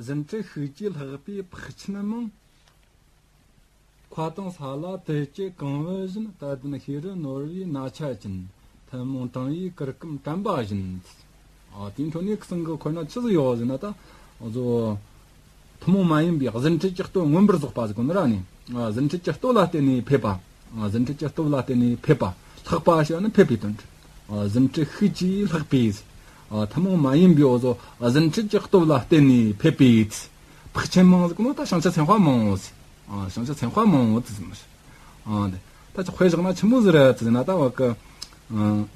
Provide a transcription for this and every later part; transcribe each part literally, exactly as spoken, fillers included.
ཟིན་བྲིས་ཤུགས་ཀྱིས་ལྷགས་པའི་འཕགས་ཆེན་མང་། མཁའ་དང་ས་ལ་དུས་ཀྱིས་གང་བུ་བཞིན། དད་ལྡན་ཤེས་རབ་ནོར་བུའི་རྣ་ཆ་ཅན། ཐུན་མོང་དྲང་བའི་གུར་ཀུམ་དྲན་པ་བཞིན། ཨ། དེའི་འཕྲོ་ནས་གསུང་གི་འཁོར་ན་ཆི་ཟིག་ཡོད་ཟེར་ན་ད། ཨ་ཟོ། ཐུན་མོང་མ་ཡིན་པའི་ཟིན་བྲིས་ཀྱི་སྟོབས་མངོན་པར་རྫོགས་པ་ཟེར་གོ་ནི་ར་ནི། ཨ། ཟིན་བྲིས་ཀྱི་སྟོབས་ལ་བརྟེན་ནས་ཕེབས་པ། ཨ། ཟིན་བྲིས་ཀྱི་སྟོབས་ལ་བརྟེན་ནས་ཕེབས་པ། ལྷག་པ་ཞེས་ནི་ཕེབས་པའི་དོན། ཨ། ཟིན་བྲིས་ཤུགས་ཀྱིས་ལྷགས་པའི། ཨ། ཐུན་མོང་མ་ཡིན་པའི་འོ་ཟོ་ཟིན་བྲིས་ཀྱི་སྟོབས་ལ་བརྟེན་ནས་ཕེབས་པའི། འཕགས་ཆེན་མང་ཟེར་གོ་ནོ་ད་བྱང་ཆུབ་སེམས་དཔའ་མང་བོ་ཟེར། ཨ། བྱང་ཆུབ་སེམས་དཔའ་མང་བོ་ཟེར་ཟིན་མ་ཟེར། ཨ། འདི་ད་ཅི་དཔེ་བཞག་ན་ཆི་མོ་ཟིག་རེད་ཟེར་ན་ད་བ་ཀི། ཨ།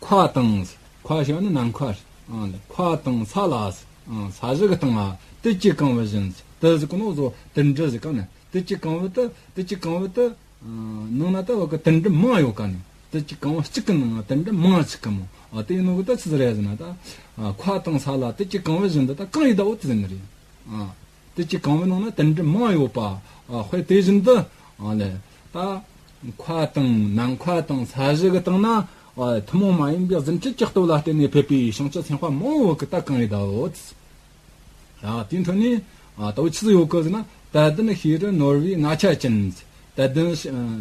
མཁའ་དང་། མཁའ་ཞེས་ནི་ནམ་མཁའ་རེད། ཨ། མཁའ་དང་ས་ལ། ཨ། ས་གཞི་གི་སྟེང་ལ་དུས་ཀྱིས་གང་བུ་བཞིན། དུ་ཟེར་གོ་ནོ་ཟོ་དུད་འགྲོ་ཟེར་ག་ནི་དུས་ཀྱིས་གང་བུ་དུ། དུས་ཀྱིས་གང་བུ་དུ། ཨ། ནང་ན་ད་བ་ཀི་དུད་འགྲོ་མང་ཡོད་ག་ནི། དུས་ཀྱིས་གང་བུ་གཅིག་གི་ནང་ན་དུད་འགྲོ་མང་ཅིག་གི་མོ། ཨ། དེ་ཡིན་ནོ་གི་ད་ཆི་ཟིག་རེད་ཟེར་ན་ད། ཨ། མཁའ་དང་ས་ལ་དུས་ཀྱིས་གང་བུ་བཞིན་དུ་ད་གང་ཡིན་ད་འོ་དེ་ཟིན་ནི་རེད། ཨ། དུས་ཀྱིས་གང་བུ་ནང་ན་དུད་འགྲོ་མང་ཡོད་པ། ཨ། དཔེ་དེ་བཞིན་དུ། ཨ་ལེ། ད། མཁའ་དང་ནམ་མཁའ་དང་ས་གཞི་གི་སྟེང་ན། ཨ། ཐུན་མོང་མ་ཡིན་པའི་ཟིན་བྲིས་ཀྱི་སྟོབས་ལ་བརྟེན་ནས་ཕེབས་པའི་བྱང་ཆུབ་སེམས་དཔའ་མང་བོ་གི་ད་གང་ཡིན་ད་འོ། ཨ། དེའི་འཕྲོ་ནས། ཨ། ད་འོ་ཆི་ཟིག་ཡོད་གི་ཟེར་ན། དད་ལྡན་ཤེས་རབ་ནོར་བུའི་རྣ་ཆ་ཅན། དད་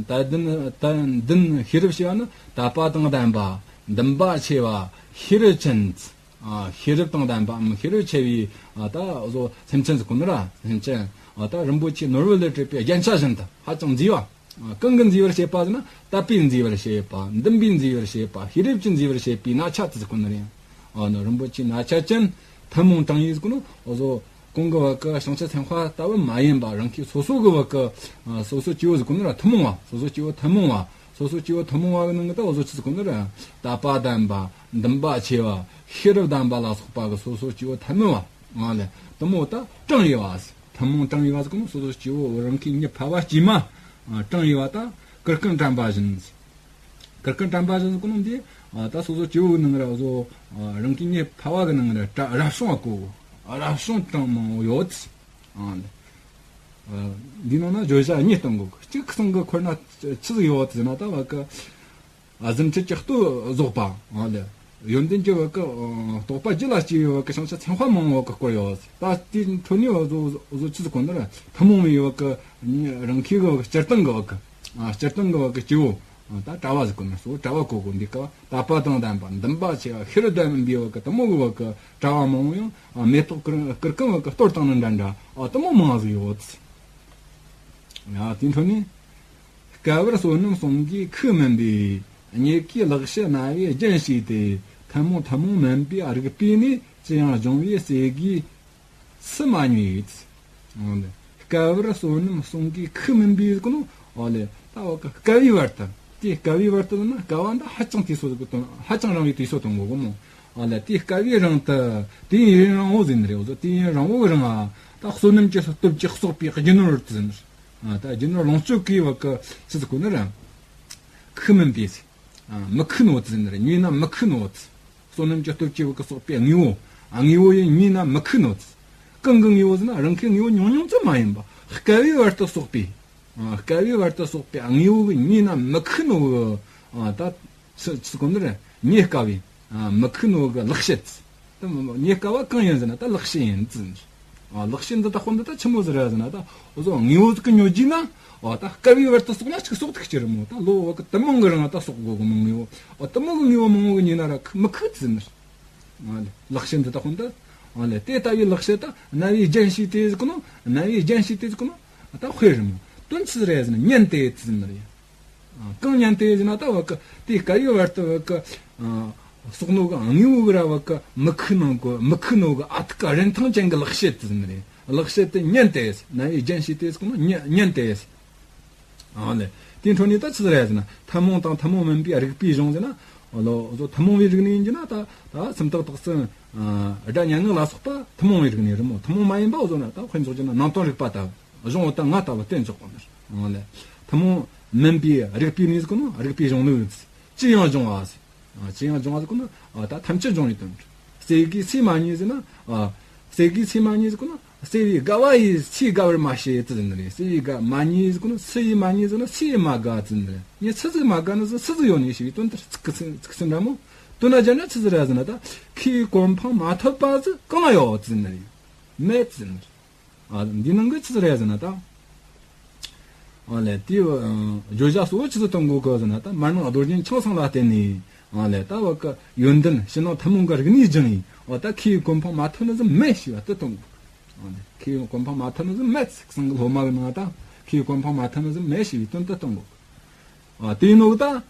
ལྡན། དད་ལྡན་ཤེས་རབ་ཞེས་པ་ནི་དད་པ་དང་ལྡན་པ། འདུན་པ་ཆེ་བ། ཤེས་རབ་ཅན། ཨ། ཤེས་རབ་དང་ལྡན་པའམ་ཤེས་རབ་ཆེ་བའི། ཨ། ད་འོ་ཟོ་སེམས་ཅན་ཟེར་གོ་ནི་ར་སེམས་ཅན། ཨ། ད་རིན་པོ་ཆེ་ནོར་བུ་ལས་གྲུབ་པའི་རྒྱན་ཆ་བཞིན་དུ་ཧ་ཅང་མཛེས་པ། ཨ། གང་གིས་མཛེས་པར་བྱེད་པ་ཟེར་ན་དད་པས་མཛེས་པར་བྱེད་པ། འདུན་པས་མཛེས་པར་བྱེད་པ། ཤེས་རབ་ཀྱིས་མཛེས་པར་བྱེད་པའི་རྣ་ཆ་དེ་ཟེར་གོ་ནི་རེད། ཨ་ནི་རིན་པོ་ཆེའི་རྣ་ཆ་ཅན། ཐུན་མོང་དྲང་བའི་ཟེར་གོ་ནོ་འོ་ཟོ། གོང་གི་བ་ཀི་བྱང་ཆུབ་སེམས་དཔའ་ལྟ་བུ་མ་ཡིན་པ་རང་གི་སོ་སོ་གི་བ་ཀི། ཨ། སོ་སོ་སྐྱེ་བོ་ཟེར་གོ་ནི་ར་ཐུན་མོང་བ། སོ་སོ་སྐྱེ་བོ་ཐུན་མོང་བ། སོ་སོ་སྐྱེ་བོ་ཐུན་མོང་བ་གི་ནང་གི་ད་འོ་ཟོ་ཆི་ཟེར་གོ་ནི་ར། དད་པ་ལྡན་པ། འདུན་པ་ཆེ་བ། ཤེས་རབ་ལྡན་པ་ལ་སོགས་པ་གི་སོ་སོ་སྐྱེ་བོ་ཐུན་མོང་བ། ཨ་ལེ། དེ་མོ་ད་དྲང་བའི་བ། ཐུན་མོང་དྲང་བའི་བ་ཟེར་གོ་ནོ་སོ་སོ་སྐྱེ་བོ་རང་གི་ཉི་ཕལ་བ་དཀྱུས་མ། ཨ། དྲང་བའི་བ་ད་གུར་ཀུམ་དྲན་པ་བཞིན། གུར་ཀུམ་དྲན་པ་བཞིན་ཟེར་གོ་ནོ་འདི། ཨ། ད་སོ་སོ་སྐྱེ་བོ་གི་ནང་ར་འོ་ཟོ། ཨ། རང་གི་ཉི་ཕལ་བ་གི་ནང་ར་རབ་བྱུང་བ་གོ། ཨ། རབ་བྱུང་དྲང་མང་བོ་ཡོད། ཨ་ལེ། ཨ། འདིའི་ནང་ན་བརྗོད་བྱ་གཉིས་གཏོང་དགོས། གཅིག་གསུང་གི་འཁོར་ན་ཆི་ཟིག་ཡོད་ཟེར་ན་ད་བ་ཀི། ཨ། ཟིན་བྲིས་ཀྱི་སྟོབས་རྫོགས་པ། ཨ་ལེ། ཡོན་ཏན་གྱི་བ་ཀི། ཨ། རྟོགས་པ་རྒྱུད་ལ་སྐྱེས་པའི་བ་ཀི་བྱང་ཆུབ་སེམས་དཔའ་མང་བོ་གི་སྐོར་ཡོད། ད་དེའི་འཕྲོ་ནས་འོ་ཟོ་འོ་ཟོ་ཆི་ཟེར་གོ་ནི་ར་ཐུན་མོང་བའི་བ་ཀི། རང་གི་བ་ཀི་སྤྱིར་བཏང་གི་བ་ཀི། ཨ། སྤྱིར་བཏང་གི་བ་ཀི་སྐྱེ་བོ། ཨ། ད་གྲྭ་བ་ཟེར་གོ་ནི་སོ་གྲྭ་བ་གོ་གོ་འདི་ཀ་བ་དད་པ་དང་ལྡན་པ་འདུན་པ་ཆེ་བ་ཤེས་རབ་ལྡན་པའི་བ་ཀི་དེ་མོ་གི་བ་ཀི་གྲྭ་བ་མང་བོ་ཡང་། ཨ། མེ་ཏོག་གུར་གུར་ཀུམ་བ་ཀི་གཏོར་བཏང་ནི་འདྲ་འདྲ། ཨ། དེ་མོ་མང་ཟིག་ཡོད། ཡ། དེའི་འཕྲོ་ནས། བསྐལ་བར་བསོད་ནམས་བསྲུང་གིས་ཁུག་སྨིན་པའི། རྙེད་དཀའི་ལེགས་བཤད་རྣ་བས་རྒྱན་བྱས་ཏེ། ཐུན་མོང་ཐུན་མོང་མིན་པའི་རིགས་པས་ནི། ཅི་ཡང་སྦྱོང་བའི་སྲོལ་གྱིས་སུ་མ་ཉམས། བསྐལ་བར་བསོད་ནམས་བསྲུང་གིས་ཁུག་སྨིན་པའི་ཟེར་གོ་ནོ། ཨོ་ལེ། ད་བ་ཀི་བསྐལ་བའི་བར་དུ། དེ་བསྐལ་བའི་བར་དུ་ན་བསྐལ་བ་འདི་ཧ་ཅང་དུས་ཚོད་ཀྱི་དོན། ཧ་ཅང་རིང་བའི་དུས་ཚོད་གཏོང་དགོས་གོ་མོ། ཨོ་ལེ། དེ་བསྐལ་བའི་རིང་དུ། དུས་ཡུན་རིང་བོ་ཟེར་ནི་རེད། འོ་ཟོ་དུས་ཡུན་རིང་བོ་གི་རིང་ང་ད་བསོད་ནམས་ཀྱི་སྟོབས་ཀྱིས་གསོག་པའི་རྒྱུ་ནོར་ཟེར་ནི། ཨ། ད་རྒྱུ་ནོར་ལོངས་སྤྱོད་ཀྱི་བ་ཀི་ཆི་ཟེར་གོ་ནི་ར། ཁུག་སྨིན་པའི། ཨ། མི་ཁུག་ནོ་ཟེར་ནི་ར། ཉོས་ན་མི་ཁུག་ནོ། བསོད་ནམས་ཀྱི་སྟོབས་ཀྱིས་བ་ཀི་གསོག་པའི་དངོས་པོ། ཨ། དངོས་པོ་ཡིན་ཉོས་ན་མི་ཁུག་ནོ། གང་གི་དངོས་པོ་ཟེར་ན་རང་གི་དངོས་པོ་ཉུང་ཉུང་ཙམ་མ་ཡིན་པ། བསྐལ་བའི་བར་དུ་གསོག་པའི། ཨ། བསྐལ་བའི་བར་དུ་གསོག་པའི་དངོས་པོ་གི་ཉོས་ན་མི་ཁུག་ནོ་གི། ཨ། ད་ཆི་ཆི་གོ་ནི་རེད། རྙེད་དཀའ་བའི། ཨ། མི་ཁུག་ནོ་གི་ལེགས་བཤད། ད་རྙེད་དཀའ་བ་གང་ཡིན་ཟེར་ན་ད་ལེགས་བཤད་ཡིན་ཟེར། ཨ། ལེགས་བཤད་འདི་དག་ཁོ་འདི་ད་ཆི་མོ་ཟིག་རེད་ཟེར་ན་ད་འོ་ཟོ་དངོས་པོ་ཟིག་གི་ཉོ་རྒྱུ་ན། ཨ། ད་བསྐལ་བའི་བར་དུ་གསོག་ན་ཅིག་གསོག་ཐུབ་ཀྱི་རེད་མོ། ད་ལོ་བ་ཀི་དུ་མང་གི་རིང་ད་གསོག་དགོས་གི་མོ་དངོས་པོ། ཨ། དུ་མང་གི་དངོས་པོ་མང་བོ་གི་ཉོས་ན་ར་མི་ཁུག་ཟེར་ནི། ཨ་ལེ། ལེགས་བཤད་འདི་དག་ཁོ་འདི། ཨ་ལེ། དེ་ལྟ་བུའི་ལེགས་བཤད་ད་རྣ་བས་རྒྱན་བྱས་ཏེ་ཟེར་གོ་ནོ། རྣ་བས་རྒྱན་བྱས་ཏེ་ཟེར་གོ་ནོ། ད་དཔེ་རེད་མོ། དོན་ཆི་རེད་ཟེར་ན་ཉན་ཏེ་ཟེར་ནི་རེད། ཨ། གང་ཉན་ཏེ་ཟེར་ན་ད་བ་ཀི་དེ་བསྐལ་བའི་བར་དུ་བ་ཀི། ཨ། གསོག་ནོ་གི་དངོས་པོ་གི་ར་བ་ཀི་མི་ཁུག་ནོ་གི་མི་ཁུག་ནོ་གི་ཨ་ཐུར་གི་རིན་ཐང་ཅན་གི་ལེགས་བཤད་ཟེར་ནི་རེད། ལེགས་བཤད་དེ་ཉན་ཏེ། རྣ་བས་རྒྱན་བྱས་ཏེ་ཟེར་གོ་ནོ། ཉན་ཉན་ཏེ། ཨ་ལེ། དེའི་འཕྲོ་ནས་ད་ཆི་ཟིག་རེད་ཟེར་ན་ཐུན་མོང་དང་ཐུན་མོང་མིན་པའི་རིགས་པས་སྦྱོང་ཟེར་ན། ཨ་ལོ། འོ་ཟོ་ཐུན་མོང་བའི་རིགས་ནས་ཡིན་གྱི་ན་ད་ད་སུམ་རྟགས་དག་གསུམ། ཨ། སྒྲ་སྙན་ངག་ལ་སོགས་པ་ཐུན་མོང་བའི་རིགས་ནས་རེད་མོ། ཐུན་མོང་མ་ཡིན་པ་འོ་ཟོ་ན་ད་དཔེ་འཇོག་རྒྱུ་ན་སྣང་སྟོང་རིག་པ་ལྟ་བུ། གཞུང་འོ་ད་ང་ལྟ་བུ་བསྟན་འཇོག་གོ་ནི། ཨ་ལེ། ཐུན་མོང་མིན་པའི་རིགས་པས་ནི་ཟེར་གོ་ནོ། རིགས་པས་སྦྱོང་ནི་ཡོད། ཅི་ཡང་སྦྱོང་བ་ཟེར། ཨ། ཅི་ཡང་སྦྱོང་བ་ཟེར་གོ་ནོ། ཨ། ད་ཐམས་ཅད་སྦྱོང་བའི་དོན། གསེར་གྱི་ཚིག་མ་ཉན་ཟེར་ན། ཨ། གསེར་གྱི་ཚིག་མ་ཉན་ཟེར་གོ་ནོ། གསེར་བའི་དགའ་བ་ཡིས་ཚིག་དགའ་བར་མ་བྱེད་ཟེར་ནི་རེད། གསེར་བའི་དགའ་མ་ཉན་ཟེར་གོ་ནོ། ཚིག་ཡིས་མ་ཉན་ཟེར་ན་ཚིག་ཡིས་མ་དགའ་ཟེར་ནི་རེད། ངས་ཚིག་ཟིག་མ་དགའ་ནི་ཟིག་ཚིག་ཟིག་ཡོད་ནི་ཞེས་པའི་དོན་དེ་ཚིག་གི་ཚིག་ཚིག་ཚིག་འདྲ་མོ། དོན་ན་སྦྱར་ན་ཆི་ཟིག་རེད་ཟེར་ན་ད་ཁོའི་གོ་འཕང་མ་ཐོབ་པ་ཟིག་གང་ན་ཡོད་ཟེར་ནི་རེད། མེད་ཟེར་ནི། ཨ་འདི་ནང་གི་ཆི་ཟིག་རེད་ཟེར་ན་ད། ཨ་ལས་དེའི་བརྗོད་བྱ་གཙོ་བོ་ཆི་ཟིག་གཏོང་དགོས་གི་ཟེར་ན་ད། མར་ནང་རྡོ་རྗེ་འཆང་ཚང་ལ་བརྟེན་ནས། ཨ་ལས་ད་བ་གི་ཡོན་ཏན་ཕྱི་ནང་ཐུན་མོང་གི་རིག་གནས་སྦྱངས་ཡིན། འོ་ད་ཁོའི་གོ་འཕང་མ་ཐོབ་ནི་ཟིག་མེད་ཞེས་པ་དེ་གཏོང་དགོས། ཨ་ལས་ཁོའི་གོ་འཕང་མ་ཐོབ་ནི་ཟིག་མེད། གསང་གི་སློབ་མ་གི་ནང་ད་ཁོའི་གོ་འཕང་མ་ཐོབ་ནི་ཟིག་མེད་ཞེས་པའི་དོན་དེ་གཏོང་དགོས། ཨ་དེ་ནོ་ད།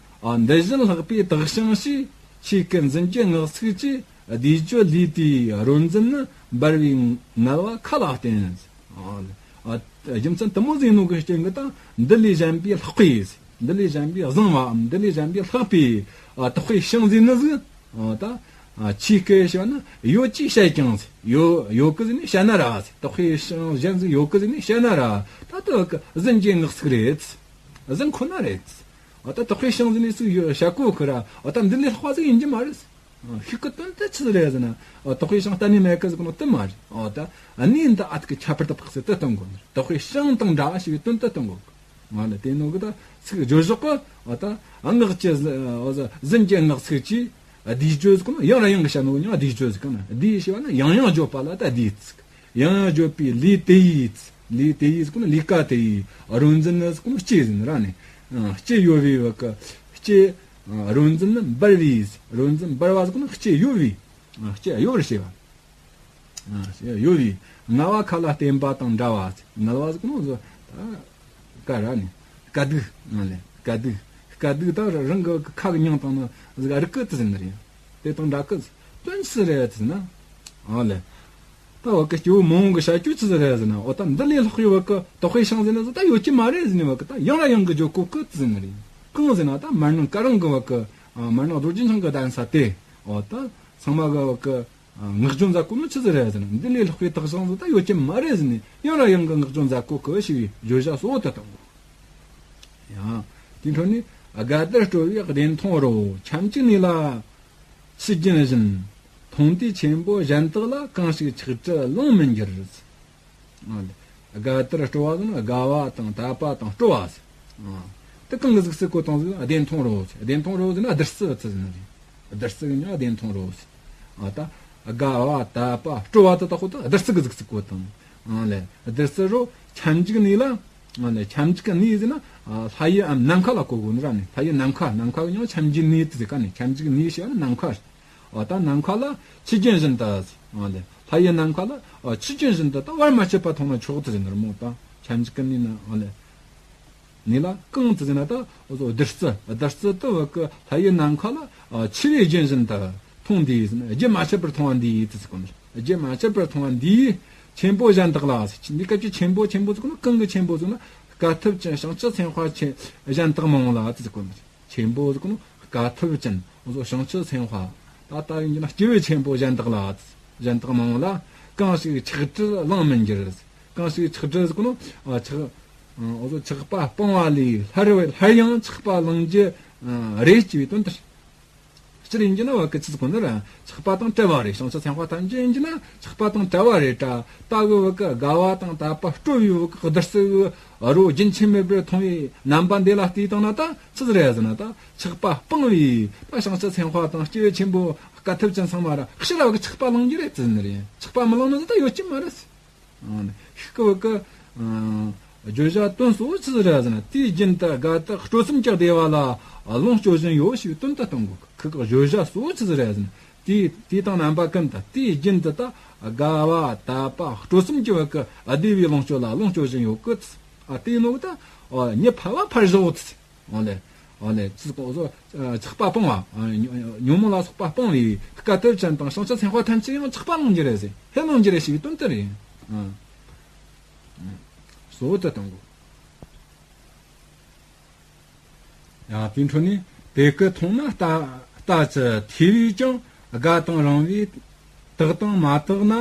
ཨ་འདི་བཞིན་ལྷག་པའི་དག་ཞིང་ཞེས། ཆོས་སྐད་འཛིན་གྱི་ངག་ཚིག་གིས། བསྡུས་བརྗོད་ལས་དེའི་རོ་འཛིན་ནི། འབར་བའི་ངལ་བ་མཁའ་ལ་བརྟེན། ཨ་ཨ་རྒྱུ་མཚན་དེ་མོ་ཟིག་ནོ་གི་རྐྱེན་གིས་ད། འདི་ལས་གཞན་པའི་ལྷག་པའི། འདི་ལས་གཞན་པའི་བཟང་བའམ་འདི་ལས་གཞན་པའི་ལྷག་པའི། ཨ་དག་པའི་ཞིང་ཟེར་ནི་ཟིག་ཨ་ད། ཨ་ཆོས་སྐད་ཞེས་པ་ནི་ཡོད་ཅེས་བཤད་ཀྱང་ཟེར། ཡོད་ཡོད་གི་ཟེར་ནས་བཤད་ན་ར་ཟེར། དག་པའི་ཞིང་གཞན་ཟིག་ཡོད་གི་ཟེར་ནས་བཤད་ན་ར། ད་དེ་གི་འཛིན་གྱི་ངག་ཚིག་རེད། འཛིན་ཁོ་ན་རེད། འོ་ད་དག་པའི་ཞིང་ཟེར་ནས་ཟིག་ཡོད་བཤད་གོ་གི་ར། འོ་ད་འདི་ལས་ལྷག་པ་ཟིག་ཡིན་གྱི་མ་རེད། ཨ་ཤིག་གི་དོན་དེ་ཆི་ཟིག་རེད་ཟེར་ན། འོ་དག་པའི་ཞིང་གཏན་ནས་མེད་གི་ཟེར་གོ་ནོ་དེ་མ་རེད། འོ་ད་གནས་འདི་ཨ་ཐུར་གི་ཁྱད་པར་དུ་འཕགས་ཟེར་དེ་སྟོན་གོ་ནི་རེད། དག་པའི་ཞིང་དང་འདྲ་ཞེས་པའི་དོན་དེ་སྟོན་གོ་གི། ང་ལ་དེ་ནོ་གི་ད་ཚིག་བརྗོད་བཞག་གི། འོ་ད་ངག་གི་འོ་ད་འཛིན་གྱི་ངག་ཚིག་གིས། བསྡུས་བརྗོད་ཟེར་གོ་ནོ་ཡང་ར་ཡང་གི་བཤད་ནོ་ཡང་བསྡུས་བརྗོད་ཟེར་གི་ན། བསྡུས་ཞེས་པ་ན་ཡང་ཡང་བརྗོད་པ་ལ་ད་བསྡུས་ཟེར། ཡང་ཡང་བརྗོད་པའི་ལས་དེ་ཡིས། ལས་དེ་ཡིས་ཟེར་གོ་ནོ་ལས་ཀ་དེ་ཡིས། རོ་འཛིན་ནི་ཟེར་གོ་ནོ་ལྕེ་ཟེར་ནི་ར་ནི། ཨ་ལྕེ་གཡོ་བའི་བ་གི་ལྕེ། ཨ་རོ་འཛིན་ནི་འབར་བའི། རོ་འཛིན་འབར་བ་ཟེར་གོ་ནོ་ལྕེ་གཡོ་བའི། ཨ་ལྕེ་གཡོ་བར་བྱེད་པ། ཨ་ལྕེ་གཡོ་བའི་ངལ་བ་མཁའ་ལ་བརྟེན་པ་དང་འདྲ་བ། ངལ་བ་ཟེར་གོ་ནོ་ཟེར་ད། དཀའ་ར་ནི། དཀའ་སྡུག་ཨ་ལས་དཀའ་སྡུག་དཀའ་སྡུག་ད་རང་གི་ཁ་གི་མྱིང་དང་ནི་ཟིག་རིག་གི་དེ་ཟེར་ནི་རེད། དེ་དང་འདྲ་གི་དོན་ཆི་རེད་ཟེར་ན། ཨ་ལས། ད་བ་གི་སྐྱེ་བོ་མང་བོ་གི་བྱ་སྤྱོད་ཆི་ཟིག་རེད་ཟེར་ན། འོ་ད་འདི་ལས་ལྷག་ཡོད་བ་གི་དག་པའི་ཞིང་ཟེར་ན་ཟིག་ད་ཡོད་ཀྱི་མ་རེད་ཟེར་ནི་བ་གི་ད་ཡང་ར་ཡང་གི་བརྗོད་གོ་གི་དེ་ཟེར་ནི་རེད། གང་ཟེར་ན་ད་མར་ནང་ཀ་རང་གི་བ་གི། ཨ་མར་ནང་རྡོ་རྗེ་འཆང་གི་གདན་ས་དེ། འོ་ད་ཚང་མ་གི་བ་གི། ངག་སྦྱོར་མཛད་གོ་ནོ་ཆི་ཟིག་རེད་ཟེར་ན། འདི་ལས་ལྷག་པའི་དག་ཞིང་ཟིག་ད་ཡོད་ཀྱི་མ་རེད་ཟེར་ནས་ཡང་ར་ཡང་གི་ངག་སྦྱོར་མཛད་གོ་གི་ཞེས་པའི་བརྗོད་བྱ་གཙོ་བོ་དེ་དང་། ཡང་། དེའི་འཕྲོ་ནས་དགའ་དར་དཀྲོལ་བའི་བདེན་མཐོང་རོ། ཁྱབ་འཇུག་གནས་ལ་ཆུ་རྒྱུན་བཞིན། མཐོང་དུས་ཆེན་པོ་གཞན་དག་ལ། གང་ཞིག་ཆགས་བྲལ་ལོང་མི་འགྱུར། ཨ་ལས། དགའ་དར་དཀྲོལ་བ་ཟེར་ན་དགའ་བ་དང་དད་པ་དང་སྤྲོ་བ་ཟེར། ཨ། དེ་གང་གི་གཟུགས་སུ་བཀོད་བཏང་ཟིག་བདེན་མཐོང་རོ་ཟེར། བདེན་མཐོང་རོ་ཟེར་ན་བདུད་རྩི་ཟེར་ནི་རེད། བདུད་རྩི་གི་མྱིང་བདེན་མཐོང་རོ་ཟེར། ཨ་ད། དགའ་བ་དད་པ་སྤྲོ་བ་དེ་དག་ཁོ་ད་བདུད་རྩི་གི་གཟུགས་སུ་བཀོད་བཏང་། ཨ་ལས། བདུད་རྩི་རོ་ཁྱབ་འཇུག་གནས་ལ། ཨ་ལས། ཁྱབ་འཇུག་གི་གནས་ཟེར་ན། ལྷ་ཡུལ་འམ་ནམ་མཁའ་ལ་གོ་དགོས་ནི་ར་ནི། ལྷ་ཡུལ་ནམ་མཁའ། ནམ་མཁའ་གི་མྱིང་ཁྱབ་འཇུག་གནས་དེ་ཟེར་ག་ནི། ཁྱབ་འཇུག་གནས་ཞེས་པ་ནི་ནམ་མཁའ། འོ་ད་ནམ་མཁའ་ལ་ཆུ་རྒྱུན་བཞིན་དུ། ཨ་ལས། ལྷ་ཡི་ནམ་མཁའ་ལ་ཨ་ཆུ་རྒྱུན་བཞིན་དུ་ད་བར་མ་ཆད་པར་མཐོང་ན་ཆོག་ཏུ་ཟེར་ནི་རེད་མོ། ད་ཁྱབ་འཇུག་གི་གནས་ན་ཨ་ལས། གནས་ལ་གང་དུ་ཟེར་ན་ད་འོ་ཟོ་བདུད་རྩི། བདུད་རྩི་དེ་བ་གི་ལྷ་ཡི་ནམ་མཁའ་ལ་ཨ་ཆུ་བའི་རྒྱུན་བཞིན་དུ་མཐོང་འདི་ཟེར་ན། རྒྱུན་མ་ཆད་པར་མཐོང་བ་འདི་ཡིས་ཟེར་གོ་ནི། རྒྱུན་མ་ཆད་པར་མཐོང་བ་འདི་ཡིས་ཆེན་པོ་གཞན་དག་ལ་ཟེར། འདི་སྐབས་ཀྱི་ཆེན་པོ་ཆེན་པོ་ཟེར་གོ་ནི་གང་གི་ཆེན་པོ་ཟེར་ན། དཀའ་ཐུབ་ཅན་བྱང་ཆུབ་སེམས་དཔའ་ཆེ་གཞན་དག་མང་བོ་ལ་ཟེར་གོ་ནི། ཆེན་པོ་ཟེར་གོ་ནོ་དཀའ་ཐུབ་ཅན། འོ་ཟོ་བྱང་ཆུབ་སེམས་དཔའ། ད་ལྟ་ཡིན་གྱི་ན་སྐྱེ་བོའི་ཆེན་པོ་གཞན་དག་ལ། གཞན་དག་མང་བོ་ལ། གང་ཞིག་ཆགས་བྲལ་ལོང་མི་འགྱུར། གང་ཞིག་ཆགས་བྲལ་ཟེར་གོ་ནོ། ཨ་ཆགས། འོ་ཟོ་ཆགས་པ་སྤངས་པ་ལས་སླར་བས་སླར་ཡང་ཆགས་པ་ལང་རྒྱུ་རེད་ཅེས་པའི་དོན་ཏེ། སྤྱིར་ཡིན་གྱི་ན་བ་གི་ཆི་ཟེར་གོ་ནི་ར། ཆགས་པ་དང་བྲལ་བ་རེད། བྱང་ཆུབ་སེམས་དཔའ་ཐམས་ཅད་ཡིན་གྱི་ན་ཆགས་པ་དང་བྲལ་བ་རེད་དྲ། ད་གི་བ་གི་དགའ་བ་དང་དད་པ་སྤྲོ་བའི་བ་གི་བདུད་རྩི་གི་རོ་རྒྱུན་ཆད་མེད་པར་མཐོང་བའི་རྣམ་པ་འདི་ལ་བལྟས་བཏང་ན་ད་ཆི་ཟིག་རེད་ཟེར་ན། ད་ཆགས་པ་སྤངས་པའི་ད་བྱང་ཆུབ་སེམས་དཔའ་དང་སྐྱེས་བུ་ཆེན་པོ་དཀའ་ཐུབ་ཅན་ཚང་མ་ར་ཕྱིར་ར་བ་གི་ཆགས་པ་ལང་རྒྱུ་རེད་ཟེར་ནི་རེད། ཆགས་པ་མི་ལང་ནི་ད་ཡོད་ཀྱི་མ་རེད། ཤིག་གི་བ་གི། བརྗོད་བྱ་དོན་གཙོ་བོ་ཆི་ཟིག་རེད་ཟེར་ན། དུས་རྒྱུན་དུ་དགའ་དད་སྤྲོ་སེམས་ཀྱི་བདེ་བ་ལ་ལོངས་སྤྱོད་བཞིན་ཡོད་ཞེས་པའི་དོན་དུ་གཏོང་དགོས། ཁི་གི་བརྗོད་བྱ་གཙོ་བོ་ཆི་ཟིག་རེད་ཟེར་ན། དུས་དུས་དང་རྣམ་པ་ཀུན་ཏུ་དུས་རྒྱུན་དུ་ད་དགའ་བ་དད་པ་སྤྲོ་སེམས་ཀྱི་བ་གི་བདེ་བའི་ལོངས་སྤྱོད་ལ་ལོངས་སྤྱོད་བཞིན་ཡོད་གི། ཨ་དེ་ནོ་ད་མྱི་ཕལ་བ་ཕར་བཞག་འོ་ད། འོ་ལེ། འོ་ལེ། ཅི་ཟེར་གོ་ཟོ། ཆགས་པ་སྤངས་པ། ཉོན་མོངས་ལ་སོགས་པ་སྤངས་པའི་དཀའ་ཐུབ་ཅན་དང་བྱང་ཆུབ་སེམས་དཔའ་ཐམས་ཅད་ཡང་ཆགས་པ་ལང་རྒྱུ་རེད་ཟེར། ཧེ་ལང་རྒྱུ་རེད་ཞེས་པའི་དོན་དེ་རེད། གཙོ་བོ་དེ་གཏོང་དགོས། ཡང་དེའི་འཕྲོ་ནས་དེ་སྐད་མཐོང་ན་ལྟ་ལྟ་ཅི་ཐོས་པས་ཀྱང་དགའ་དང་རངས་པས་དག་དང་མ་དག་ན།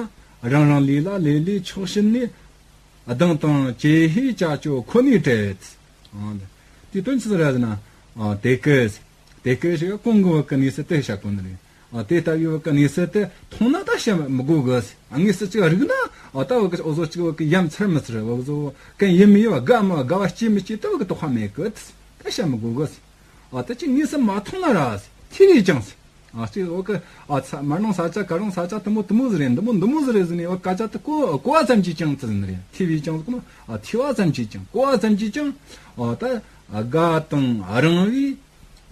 རང་རང་ལས་ལ་ལས་ལས་ཆོག་ཕྱིར་ནས། གདངས་དང་ཅི་ཧེ་ཅ་ཅོ་ཁོ་ནའི་གྲལ། དེའི་དོན་ཅི་ཟིག་རེད་ཟེར་ན། དེ་སྐད། དེ་སྐད་ཞེས་གོང་གི་བ་གི་གནས་ཚུལ་དེ་བཤད་གོ་ནི་རེད། དེ་ལྟ་བུའི་བ་གི་གནས་ཚུལ་དེ་མཐོང་ན་ད་བཤད་མི་དགོས་གི། དངོས་སུ་ཅིག་རིག་ན་ད་བ་གི་འོ་ཟོ་ཅིག་བ་གི་ཡ་མཚར་མི་མཚར། འོ་ཟོ་གན་ཡིན་མི་ཡིན་བ་དགའ་མི་དགའ་བ་སྐྱེ་མི་སྐྱེ་ད་བ་གི་དོགས་པ་མེད་གི། ད་བཤད་མི་དགོས་གི། ད་ཅིག་དངོས་སུ་མ་མཐོང་ན་ར་ཐོས་པས་ཀྱང་། ཨ་གཅིག་འོ་ཀ་ཨ་ཚ་མར་ནང་ས་ཆ་ཀ་རང་ས་ཆ་དུ་མོ་དུ་མོ་ཟི་རེད། འདི་མོ་འདི་མོ་ཟི་རེད་ཟི་ནས་འོ་ཀ་ཅ་དུ་གོ་གོ་བ་ཙམ་གྱིས་ཀྱང་ཙི་ཟི་ནི་རེད། ཐི་བའི་ཀྱང་ཟི་གོ་ནོ་ཨ་ཐི་བ་ཙམ་གྱིས་ཀྱང་གོ་བ་ཙམ་གྱིས་ཀྱང་ཨ་ད་དགའ་དང་རང་བའི་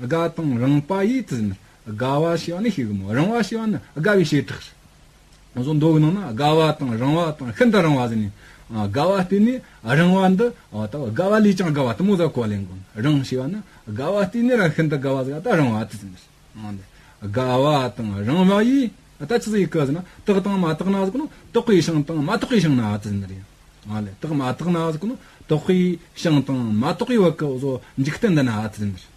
དགའ་དང་རང་བ་ཡིས་ཙི་ཟི་ནི་དགའ་བ་ཞེས་པ་ནི་ཤེས་གི་མོ། རང་བ་ཞེས་པ་ནི་དགའ་བའི་བྱེ་བྲག་རེད། ང་ཚོ་མདོ་གི་ནང་ན་དགའ་བ་དང་རང་བ་དང་ཤིན་ཏུ་རང་བ་ཟེར་ནས། ཨ་དགའ་བ་བརྟེན་ནས་རང་བ་འདི་ཨ་ད་དགའ་བ་ལས་ཀྱང་དགའ་བ་དུ་མོ་ཟ་གོ་ལེན་དགོས། རང་ཞེས་པ་ནི་དགའ་བ་བརྟེན་ནས་ར་ཤིན་ཏུ་དགའ་བ་ཟ་ད་རང་བ་དེ་ཟེར་ནས། དགའ་བ་དང་རང་བ་ཡིས་ད་ཆི་ཟིག་གི་ཟེར་ན། དག་དང་མ་དག་ན་ཟེར་གོ་ནོ་དག་པའི་ཞིང་དང་མ་དག་པའི་ཞིང་ན་དེ་ཟེར་ནི་རེད། ཨ་ལེ་དག་མ་དག་ན་ཟེར་གོ་ནོ་དག་པའི་ཞིང་དང་མ་དག་པའི་བར་གི་འོ་ཟོ་འཇིག་རྟེན་འདི་ན་དེ་ཟེར་ནི་རེད།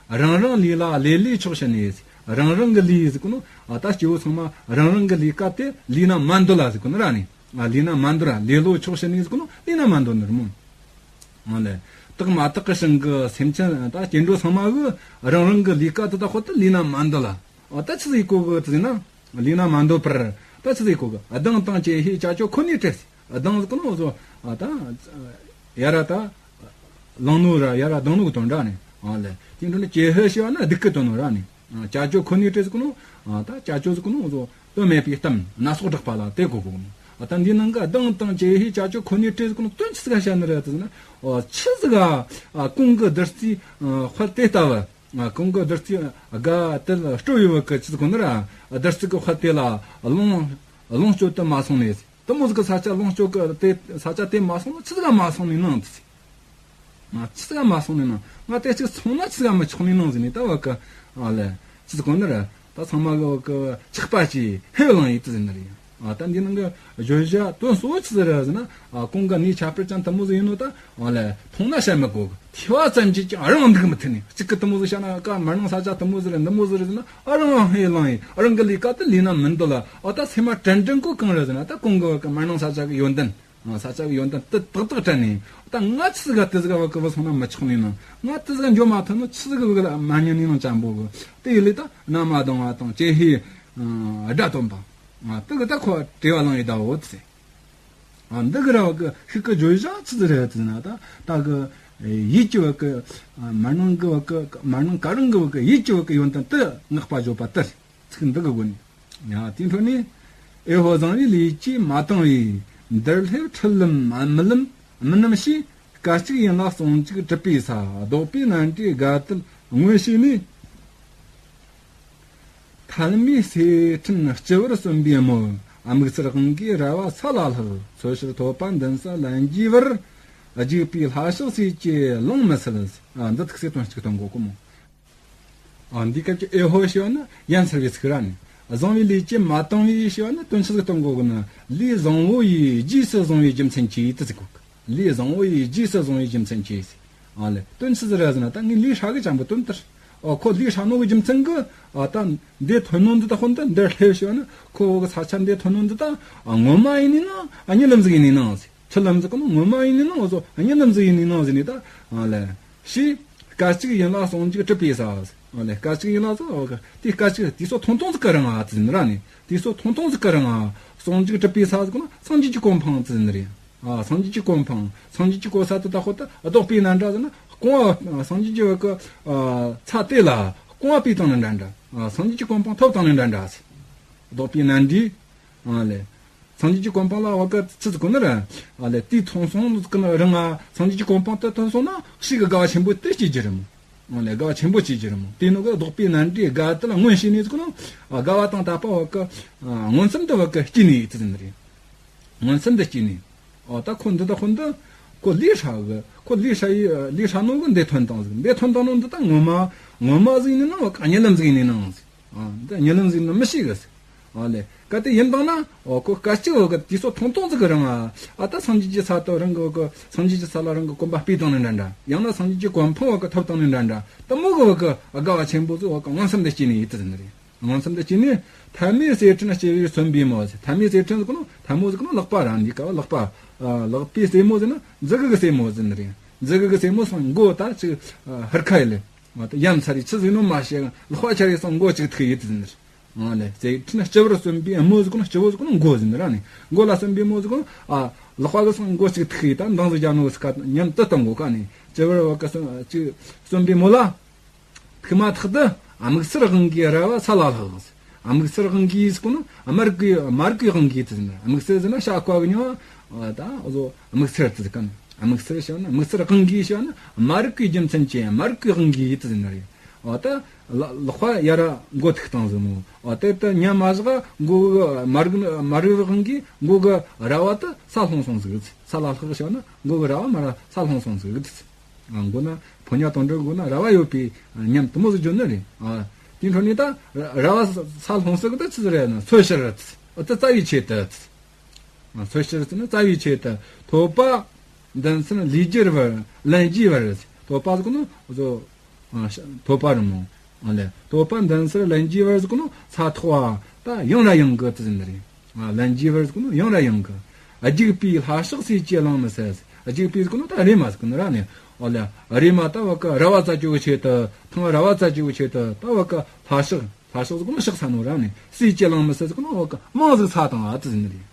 རང་རང་ལས་ལ་ལས་ལས་ཆོག་བྱ་ནས། རང་རང་གི་ལས་ཟེར་གོ་ནོ་ཨ་ད་སྐྱེ་བོ་ཚང་མ་རང་རང་གི་ལས་ཀ་དེ་ལས་ན་མ་འདོད་ལ་ཟེར་གོ་ནོ་ར་ནི། ཨ་ལས་ན་མ་འདོད་ར་ལས་ལོ་ཆོག་བྱ་ནས་ཟེར་གོ་ནོ་ལས་ན་མ་འདོད་ནི་རེད་མོ། ཨ་ལེ་དག་མ་དག་གི་ཞིང་གི་སེམས་ཅན་ད་སྐྱེ་འགྲོ་ཚང་མ་གི་རང་རང་གི་ལས་ཀ་དེ་ད་ཁོ་ད་ལས་ན་མ་འདོད་ལ། ཨ་ད་ཆི་ཟིག་གོ་གི་དེ་ཟེར་ན། ལས་ན་མ་འདོད་པར་ད་ཆི་ཟིག་གོ་གི། ཨ་སྡང་དང་ཅེ་ཧི་ཅ་ཅོ་ཁོ་ནའི་སྤྲེལ་ཟེར། ཨ་སྡང་ཟེར་གོ་ནོ་འོ་ཟོ་ཨ་ད་ཡ་ར་ད་ལང་ནོ་ར་ཡ་ར་སྡང་ནོ་གི་དོན་ར་ནི། ཨ་ལེ་དེ་འཕྲོ་ནི་ཅེ་ཧི་ཞེས་པ་ནི་སྡུག་གི་དོན་ནོ་ར་ནི། ཨ་ཅ་ཅོ་ཁོ་ནའི་སྤྲེལ་ཟེར་གོ་ནོ་ཨ་ད་ཅ་ཅོ་ཟེར་གོ་ནོ་འོ་ཟོ་དོན་མེད་པའི་གཏམ་སྣ་ཚོགས་བསྒྲགས་པ་ལ་དེ་གོ་གོ་ནོ། ཨ་ད་འདི་ནང་གི་ཨ་སྡང་དང་ཅེ་ཧི་ཅ་ཅོ་ཁོ་ནའི་སྤྲེལ་ཟེར་གོ་ནོ་དོན་ཆི་ཟིག་ག་བཤད་ནི་རེད་དེ་ཟེར་ན། ཨོ་ཆི་ཟིག་ག་ཨ་གོང་གི་བདུད་རྩིའི་ཨ་དཔལ་དེ་ལྟ་བུ། ང་གོང་གི་བདུད་རྩི་དགའ་དེ་ལ་སྤྲོ་བའི་བུ་གི་ཆི་ཟིག་གོ་ནི་ར། བདུད་རྩི་གི་དཔལ་དེ་ལ་ལོངས་ལོངས་སྤྱོད་དུ་མ་སོང་ནས། དེ་མོ་ཟིག་གི་ས་ཆ་ལོངས་སྤྱོད་གི་དེ་ས་ཆ་དེ་མ་སོང་ན་ཆི་ཟིག་ག་མ་སོང་ནི་ནང་དུ་ཟེར། ང་ཆི་ཟིག་ག་མ་སོང་ནི་ནང་། ང་དེ་ཅིག་སོང་ན་ཆི་ཟིག་ག་མི་ཆོག་ནི་ནང་ཟེར་ནས་ད་བ་གི་ཨ་ལེ་ཆི་ཟིག་གོ་ནི་ར། ད་ཚང་མ་གི་བ་གི་ཆགས་པ་ཅིག་ཧེ་བ་ལང་ཡིད་དུ་ཟེར་ནི་རེད། ཨ་ད་འདི་ནང་གི་བརྗོད་བྱ་དོན་གཙོ་བོ་ཆི་ཟིག་རེད་ཟེར་ན། ཨ་གོང་གི་གནས་ཁྱད་པར་ཅན་དུ་མོ་ཟིག་ཡིན་ནོ་ད་ཨ་ལེ་མཐོང་ན་བཤད་མི་དགོས་གི། ཐོས་པ་ཙམ་གྱིས་ཀྱང་རང་འདུག་མི་ཐུབ་ནི། གཅིག་གི་དུ་མོ་ཟིག་བཤད་ན་ཀ་མར་ནང་ས་ཆ་དུ་མོ་ཟིག་རེད་འདི་མོ་ཟིག་རེད་ཟེར་ན་ཨ་རང་ཧེ་ལང་ཡིན། ཨ་རང་གི་ལས་ཀ་དེ་ལས་ན་མི་འདོད་ལ། ཨ་ད་སེམས་མ་དྲན་དྲན་གོ་གང་རེད་ཟེར་ན། ད་གོང་གི་བ་གི་མར་ནང་ས་ཆ་གི་ཡོན་ཏན། ང་ས་ཆ་གི་ཡོན་ཏན་དེ་ཏག་ཏག་དྲན་ནས། ད་ང་ཆི་ཟིག་ག་དེ་ཟིག་ག་བ་གི་བུད་སོང་ན་མི་ཆོག་ནི་ནང་། ང་དེ་ཟིག་ག་འགྱོ་མ་ཐུབ་ནོ་ཆི་ཟིག་གི་བ་གི་ལ་མ་ཉན་ནི་ནང་ཅན་པོ་གི། དེ་ཡི་ལས་ད་ན་མ་དང་བ་དང་ཅེ་ཧི་དགྲ་སྟོན་པ། ང་དེ་གི་ད་ཁོ་བྲེལ་བ་ལང་ཡི་ད་འོ་དེ་ཟེར། ཨ་འདི་གི་ར་བ་གི་ཤིག་གི་བརྗོད་བྱ་ཆི་ཟིག་རེད་ཟེར་ན། ད་ད་གི་ཡིད་ཀྱི་བ་གི་མར་ནང་གི་བ་གི་མར་ནང་ག་རང་གི་བ་གི་ཡིད་ཀྱི་བ་གི་ཡོན་ཏན་དེ་བསྔགས་པ་བརྗོད་པ་དེ་ཚིག་འདི་གི་སྒོ་ནས། ཡང་དེའི་འཕྲོ་ནས། ཨེ་ཧོ་བཟང་བའི་ལས་ཀྱིས་མ་བཏང་བའི། འདིར་སླེབས་ཁྲིད་ལམ་མི་ལམ་མི་ནམ་ཞེས། སྐད་ཅིག་ཡིན་ལ་ཟུང་འཇུག་གྲུབ་པའི་ས། ལྡོག་པའི་ནན་ཏྲིས་དགའ་དད་མངོན་བྱས་ནས། ཐལ་མོའི་སེར་ཕྲེང་སྤྱི་བོར་སོན་པའི་མོད། དམིགས་བསལ་དབང་གིས་ར་བ་ས་ལ་ལྷགས། འཚོལ་ཕྱིར་ཐོབ་པ་འདུན་ས་ལན་གྱི་བར། རྒྱུག་པའི་ལྷ་ཕྱག་སྲས་ཀྱིས་ལོང་མི་སྲིད། ཨ་འདི་ཐུགས་སྲས་དོན་གཅིག་གཏོང་དགོས་གོ་མོ། ཨ་འདི་སྐབས་ཀྱི་ཨེ་ཧོ་ཞེས་པ་ནི་ཡ་མཚར་བའི་ཚིག་ར་ནི། བཟང་བའི་ལས་ཀྱིས་མ་བཏང་བའི་ཞེས་པ་ནི་དོན་ཆི་ཟིག་གཏོང་དགོས་གི་ན། ལས་བཟང་བོ་ཡིས་རྗེས་སུ་བཟུང་བའི་རྒྱུ་མཚན་གྱིས་དེ་ཟེར་གོ་གི། ལས་བཟང་བོ་ཡིས་རྗེས་སུ་བཟུང་བའི་རྒྱུ་མཚན་གྱིས། ཨ་ལེ་དོན་ཆི་ཟིག་རེད་ཟེར་ན། ད་ངས་ལས་ཧྲ་གི་ཅན་པོ་དོན་དེར། ཨ་ཁོ་ལས་ཧྲ་ནོ་གི་རྒྱུ་མཚན་གི་ཨ་ད་འདི་ཐོན་ནོ་འདི་ད་ཁོ་འདི་འདིར་སླེབས་ཞེས་པ་ནི། ཁོ་བོ་གི་ས་ཆ་འདི་ཐོན་ནོ་འདི་ད་ཨ་ངོ་མ་ཡིན་ནི་ན་ཨ་གཉིད་ལམ་ཟིག་ཡིན་ནི་ན་ཟེར། ཁྲིད་ལམ་ཟེར་གོ་ནོ་ངོ་མ་ཡིན་ནི་ནང་འོ་ཟོ་གཉིད་ལམ་ཟིག་ཡིན་ནི་ནང་ཟེར་ནི་ད། ཨ་ལེ། ཞེས། སྐད་ཅིག་ཡིན་ལ་ཟུང་འཇུག་གྲུབ་པའི་ས། ཨ་ལེ་སྐད་ཅིག་ཡིན་ལ་ཟོ་འོ་ག་དེ་སྐད་ཅིག་དེ་སོ་ཐུང་ཐུང་ཟིག་གི་རིང་ཨ་ཙི་ཟེར་ནི་ར་ནི། དེ་སོ་ཐུང་ཐུང་ཟིག་གི་རིང་ཨ་ཟུང་འཇུག་གྲུབ་པའི་ས་ཟེར་གོ་ནོ་སངས་རྒྱས་ཀྱི་གོ་འཕང་ཙི་ཟེར་ནི་རེད། ཨ་སངས་རྒྱས་ཀྱི་གོ་འཕང་སངས་རྒྱས་ཀྱི་གོ་ས་དེ་ད་ཁོ་ད་ལྡོག་པའི་ནན་ཏྲ་ཟེར་ན་རྐང་བ་སངས་རྒྱས་ཀྱི་བ་གི་ཨ་ཚ་དེ་ལ་རྐང་བ་པའི་སྟེང་ནས་འདྲ་འདྲ། ཨ་སངས་རྒྱས་ཀྱི་གོ་འཕང་ཐོབ་སྟེང་ནས་འདྲ་འདྲ་ཟེར། ལྡོག་པའི་ནན་ཏྲའི། ཨ་ལེ། སངས་རྒྱས་ཀྱི་གོ་འཕང་ལ་བ་ག་ཚི་ཚི་གོ་ནི་ར། ཨ་ལེ་དེའི་ཐོང་སོང་གི་ན་རང་ང་སངས་རྒྱས་ཀྱི་གོ་འཕང་དུ་ཐོན་སོང་ན་ཤི་གི་དགའ་བ་ཆེན་པོ་དེ་སྐྱེ་རྒྱུ་རེད་མོ། ཨ་ལེ་དགའ་བ་ཆེན་པོ་སྐྱེ་རྒྱུ་རེད་མོ། དེ་ནོ་གི་ལྡོག་པའི་ནན་ཏྲའི་དགའ་དེ་ལ་མངོན་ཤེས་ནས་ཚི་གོ་ནོ། ཨ་དགའ་བ་དང་དད་པ་བ་ག་ཨ་མངོན་སུམ་དུ་བ་ག་སྐྱེ་ནི་ཡིད་དུ་ཟིན་ནི་རེད། མངོན་སུམ་དུ་སྐྱེ་ནི། ཨོ་ད་ཁོ་འདི་ད་ཁོ་འདི། ཁོ་ལས་ཧྲ་གི་ཁོ་ལས་ཧྲ་ཡི་ལས་ཧྲ་ནོ་གི་འདི་ཐོན་དང་ཟིག་འདི་ཐོན་དང་ནོ་འདི་ད་ངོ་མ་ངོ་མ་ཟིག་ཡིན་ནི་ནང་བ་ག་གཉིད་ལམ་ཟིག་ཡིན་ནི་ནང་ཟིག་ཨ་འདི་གཉིད་ལམ་ཟིག་ནི་མི་ཤེས་གི་ཟིག་ཨ་ལེ་ག་དེ་ཡིན་དང་ན་ཨོ་ཁོ་སྐད་ཅིག་བ་གི་དུས་ཚོད་ཐུང་ཐུང་ཟིག་གི་རིང་ཨ་ཨ་ད་སངས་རྒྱས་ཀྱི་ས་དང་རང་གི་བ་གི་སངས་རྒྱས་ཀྱི་ས་ལ་རང་གི་གོམ་པ་སྤོས་དང་ནི་འདྲ་འདྲ། ཡང་ན་སངས་རྒྱས་ཀྱི་གོ་འཕང་བ་གི་ཐོབ་དང་ནི་འདྲ་འདྲ། ད་མོ་གི་བ་གི་དགའ་བ་ཆེན་པོ་ཟིག་བ་གི་མངོན་སུམ་དུ་སྐྱེས་ནི་ཡིད་དུ་ཟིན་ནི་རེད། མངོན་སུམ་དུ་སྐྱེས་ནས་ཐལ་མོའི་སེར་ཕྲེང་སྤྱི་བོར་སོན་པའི་མོད། ཐལ་མོའི་སེར་ཕྲེང་ཟེར་གོ་ནོ་ཐལ་མོ་ཟེར་གོ་ནོ་ལག་པ་ར་འདི་ཀ་བ་ལག་པ། ལག་པའི་སེན་མོ་ཟེར་ན་མཛུ་གུ་གི་སེན་མོ་ཟེར་ནི་རེད། མཛུ་གུ་གི་སེན་མོ་སོང་མགོ་ད་ཅིག་ཧར་ཁ་ཡི་ལེ། ཡ་མཚར་རེད་ཆི་ཟིག་ནོ་མ་ཤེས་ལག་པ་ཆ་རེ་སོང་མགོ་ཅིག་ཐུག་ཡི་དེ་ཟེར་ནི་རེད། ལེ་སེར་ཕྲེང་སྤྱི་བོར་སོན་པའི་མོ་ཟེར་གོ་ནོ་སྤྱི་བོ་ཟེར་གོ་ནོ་མགོ་ཟེར་ནི་ར་ནི་མགོ་ལ་སོན་པའི་མོ་ཟེར་གོ་ནོ་ལག་པ་གི་སོང་མགོ་ཅིག་ཐུག་ཡི་ད་འདང་ཟིག་རྒྱ་ནོ་ཟིག་ཉམས་དུ་གཏོང་དགོ་ཀ་ནི་སྤྱི་བོར་བ་གི་སོན་ཅིག་སོན་པའི་མོ་ལ། ཐུག་མ་ཐག་ཏུ་ དམིགས་བསལ་དབང་གིས་ར་བ་ས་ལ་ལྷག་དམིགས་བསལ་དབང་གིས་ཟེར་གོ་ནོ། དམར་གི་དམར་གི་དབང་གིས་དེ་ཟེར་ན། དམིགས་བསལ་ཟེར་ན་བྱ་བཀའ་གི་ཉོ་བ། ད་འོ་ཟོ་དམིགས་བསལ་དེ་ཟེར་ག་ནི། དམིགས་བསལ་བྱ་ན་དམིགས་བསལ་དབང་གིས་བྱ་ན་དམར་གི་རྒྱུ་མཚན་གྱིས་དམར་གི་དབང་གིས་དེ་ཟེར་ན་རེད། འོ་ད་ལ་ལག་པ་ཡར་མགོ་ཐུག་བཏང་ཟིག་མོ། འོ་དེ་ད་ཉམས་མ་བཞག་མགོ་གི་དམར་གི་དམར་རི་དབང་གིས་མགོ་གི་ར་བ་ད་ས་ལྷུང་སོང་ཟིག་ས་ལ་ལྷག་བྱ་ན་མགོ་གི་ར་བ་མར་ས་ལྷུང་སོང་ཟིག་ཨ། མགོ་ན་ཕོ་ཉ་དོན་འགྲུབ་མགོ་ན་ར་བ་ཡོད་པའི་ཉམས་དེ་མོ་ཟིག་བརྗོད་ནི་རེད། ཨ། དེའི་འཕྲོ་ནས་ད་ར་བ་ས་ལྷུང་ཟིག་ད་ཆི་ཟིག་རེད་ན། འཚོལ་ཕྱིར་ད་རྩ་བའི་ཆེད་དུ། ཨ། འཚོལ་ཕྱིར་ཟེར་ན་རྩ་བའི་ཆེད་དུ། ཐོད་པ་མདུན་སར་ལུས་སྦྱར་བར་ལན་གྱིས་བར། ཐོད་པ་ཟེར་གོ་ནོ་ཟོ། ཨ། ཐོད་པ་རི་མོ། ཨ་ལེ། ཐོད་པ་མདུན་སར་ལན་གྱིས་བར་ཟེར་གོ་ནོ་ས་ཐོག་བ་ད་ཡང་ར་ཡང་གི་དེ་ཟེར་ནི་རེད། ཨ། ལན་གྱིས་བར་ཟེར་གོ་ནོ་ཡང་ར་ཡང་གི། རྒྱུག་པའི་ལྷ་ཕྱག་སྲིད་ཀྱིས་བླང་མི་སྲིད། རྒྱུག་པའི་ཟེར་གོ་ནོ་ད་རེ་མ་ཟེར་གོ་ནོ་ར་ནི། ཨ་ལེ། རེ་མ་ད་བ་ཀ་ར་བ་རྩ་ཅོ་གི་ཆེད་དུ། ཐང་ར་བ་རྩ་ཅོ་གི་ཆེད་དུ་ད་བ་ཀ་ལྷ་ཕྱག་ལྷ་ཕྱག་ཟེར་གོ་ནོ་ཕྱག་ས་ནོ་ར་ནི། སྲིད་ཀྱིས་བླང་མི་སྲིད་ཟེར་གོ་ནོ་བ་ཀ་མང་ཟིག་ས་དང་ཨ་དེ་ཟེར་ནི་རེད།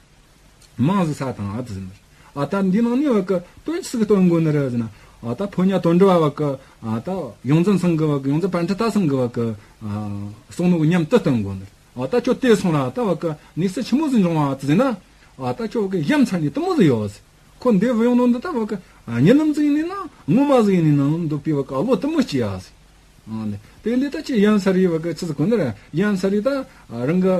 མང་ཟིག་ས་དང་ཨ་དེ་ཟེར་ནི་རེད། ཨ། ད་འདི་ནང་ནས་བ་ཀ་དོན་ཆི་ཟིག་སྟོན་དགོས་ནི་རེད་ཟེར་ན། ཨ། ད་ཕོ་ཉ་དོན་འགྲུབ་བ་བ་ཀ། ཨ། ད་ཡོངས་འཛིན་ཚང་གི་བ་ཀ། ཡོངས་འཛིན་པཎྜི་ཏ་ཚང་གི་བ་ཀ། ཨ། གསུང་ནོ་གི་ཉམས་དེ་སྟོན་དགོས་ནི་རེད། ཨ། ད་ཁྱོད་དེ་སོང་ར་ད་བ་ཀ་གནས་ཚུལ་ཆི་མོ་ཟིག་འབྱུང་བ་དེ་ཟེར་ན། ཨ། ད་ཁྱོད་བ་ཀ་ཡ་མཚན་ནི་དེ་མོ་ཟིག་ཡོད་ཟེར། ཁོ་འདི་བུ་ཡོང་ནོ་འདི་ད་བ་ཀ་རྨི་ལམ་ཟིག་ཡིན་ནི་ན་ངོ་མ་ཟིག་ཡིན་ནི་ན་འདོད་པའི་བ་ཀ་བློ་དེ་མོ་སྐྱེ་ཡ་ཟེར། ཨ་ནི། དེ་ལས་ད་ཅི་ཡ་མཚན་རི་བ་ཀ་ཆི་ཟིག་གོ་ནི་རེད། ཡ་མཚན་རི་ད་རང་གི་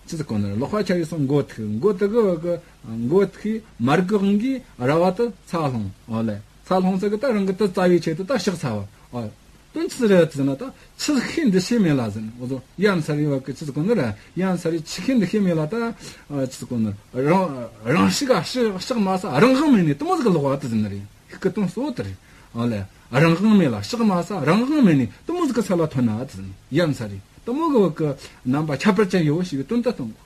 ཆི་ཟིག་གོ་ནི་རེད། ལག་པ་ཆ་ཡི་སོང་མགོ་ཐུག་མགོ་ཐུག་གི་བ་ཀ་མགོ་ཐུག་མར་གི་དབང་གིས་ར་བ་ད་ས་ལྷུང་། ཨ་ལེ། ས་ལྷུང་ཟེར་གི་ད་རང་གི་ད་རྩ་བའི་ཆེད་དུ་ད་ཕྱག་འཚལ་བ། ཨ། དོན་ཆི་རེད་ཟེར་ན་ད་ཆི་ཤེས་འདི་ཤེས་མེད་ལ་ཟེར་ནི། འོ་ཟོ་ཡ་མཚན་རི་བ་ཀ་ཆི་ཟིག་གོ་ནི་རེད། ཡ་མཚན་རི་ཆི་ཤེས་འདི་ཤེས་མེད་ལ་ད། ཨ། ཆི་ཟིག་གོ་ནི་རེད། རང་རང་ཤི་ག་ཤི་ཕྱག་མ་ས་རང་དབང་མེད་ནི་དེ་མོ་ཟིག་གི་ལོག་བ་དེ་ཟེར་ནི་རེད། ཤིག་གི་དོན་གཙོ་བོ་དེ་རེད། ཨ་ལེ། རང་དབང་མེད་ལ་ཕྱག་མ་ས་རང་དབང་མེད་ནི་དེ་མོ་ཟིག་གི་ས་ལ་ཐོན་ན་དེ་ཡ་མཚན་རི་དེ་མོ་གི་བ་ཀ་རྣམ་པ་ཁྱད་པར་ཅན་ཡོད་ཞེས་པའི་དོན་དུ་གཏོང་དགོས།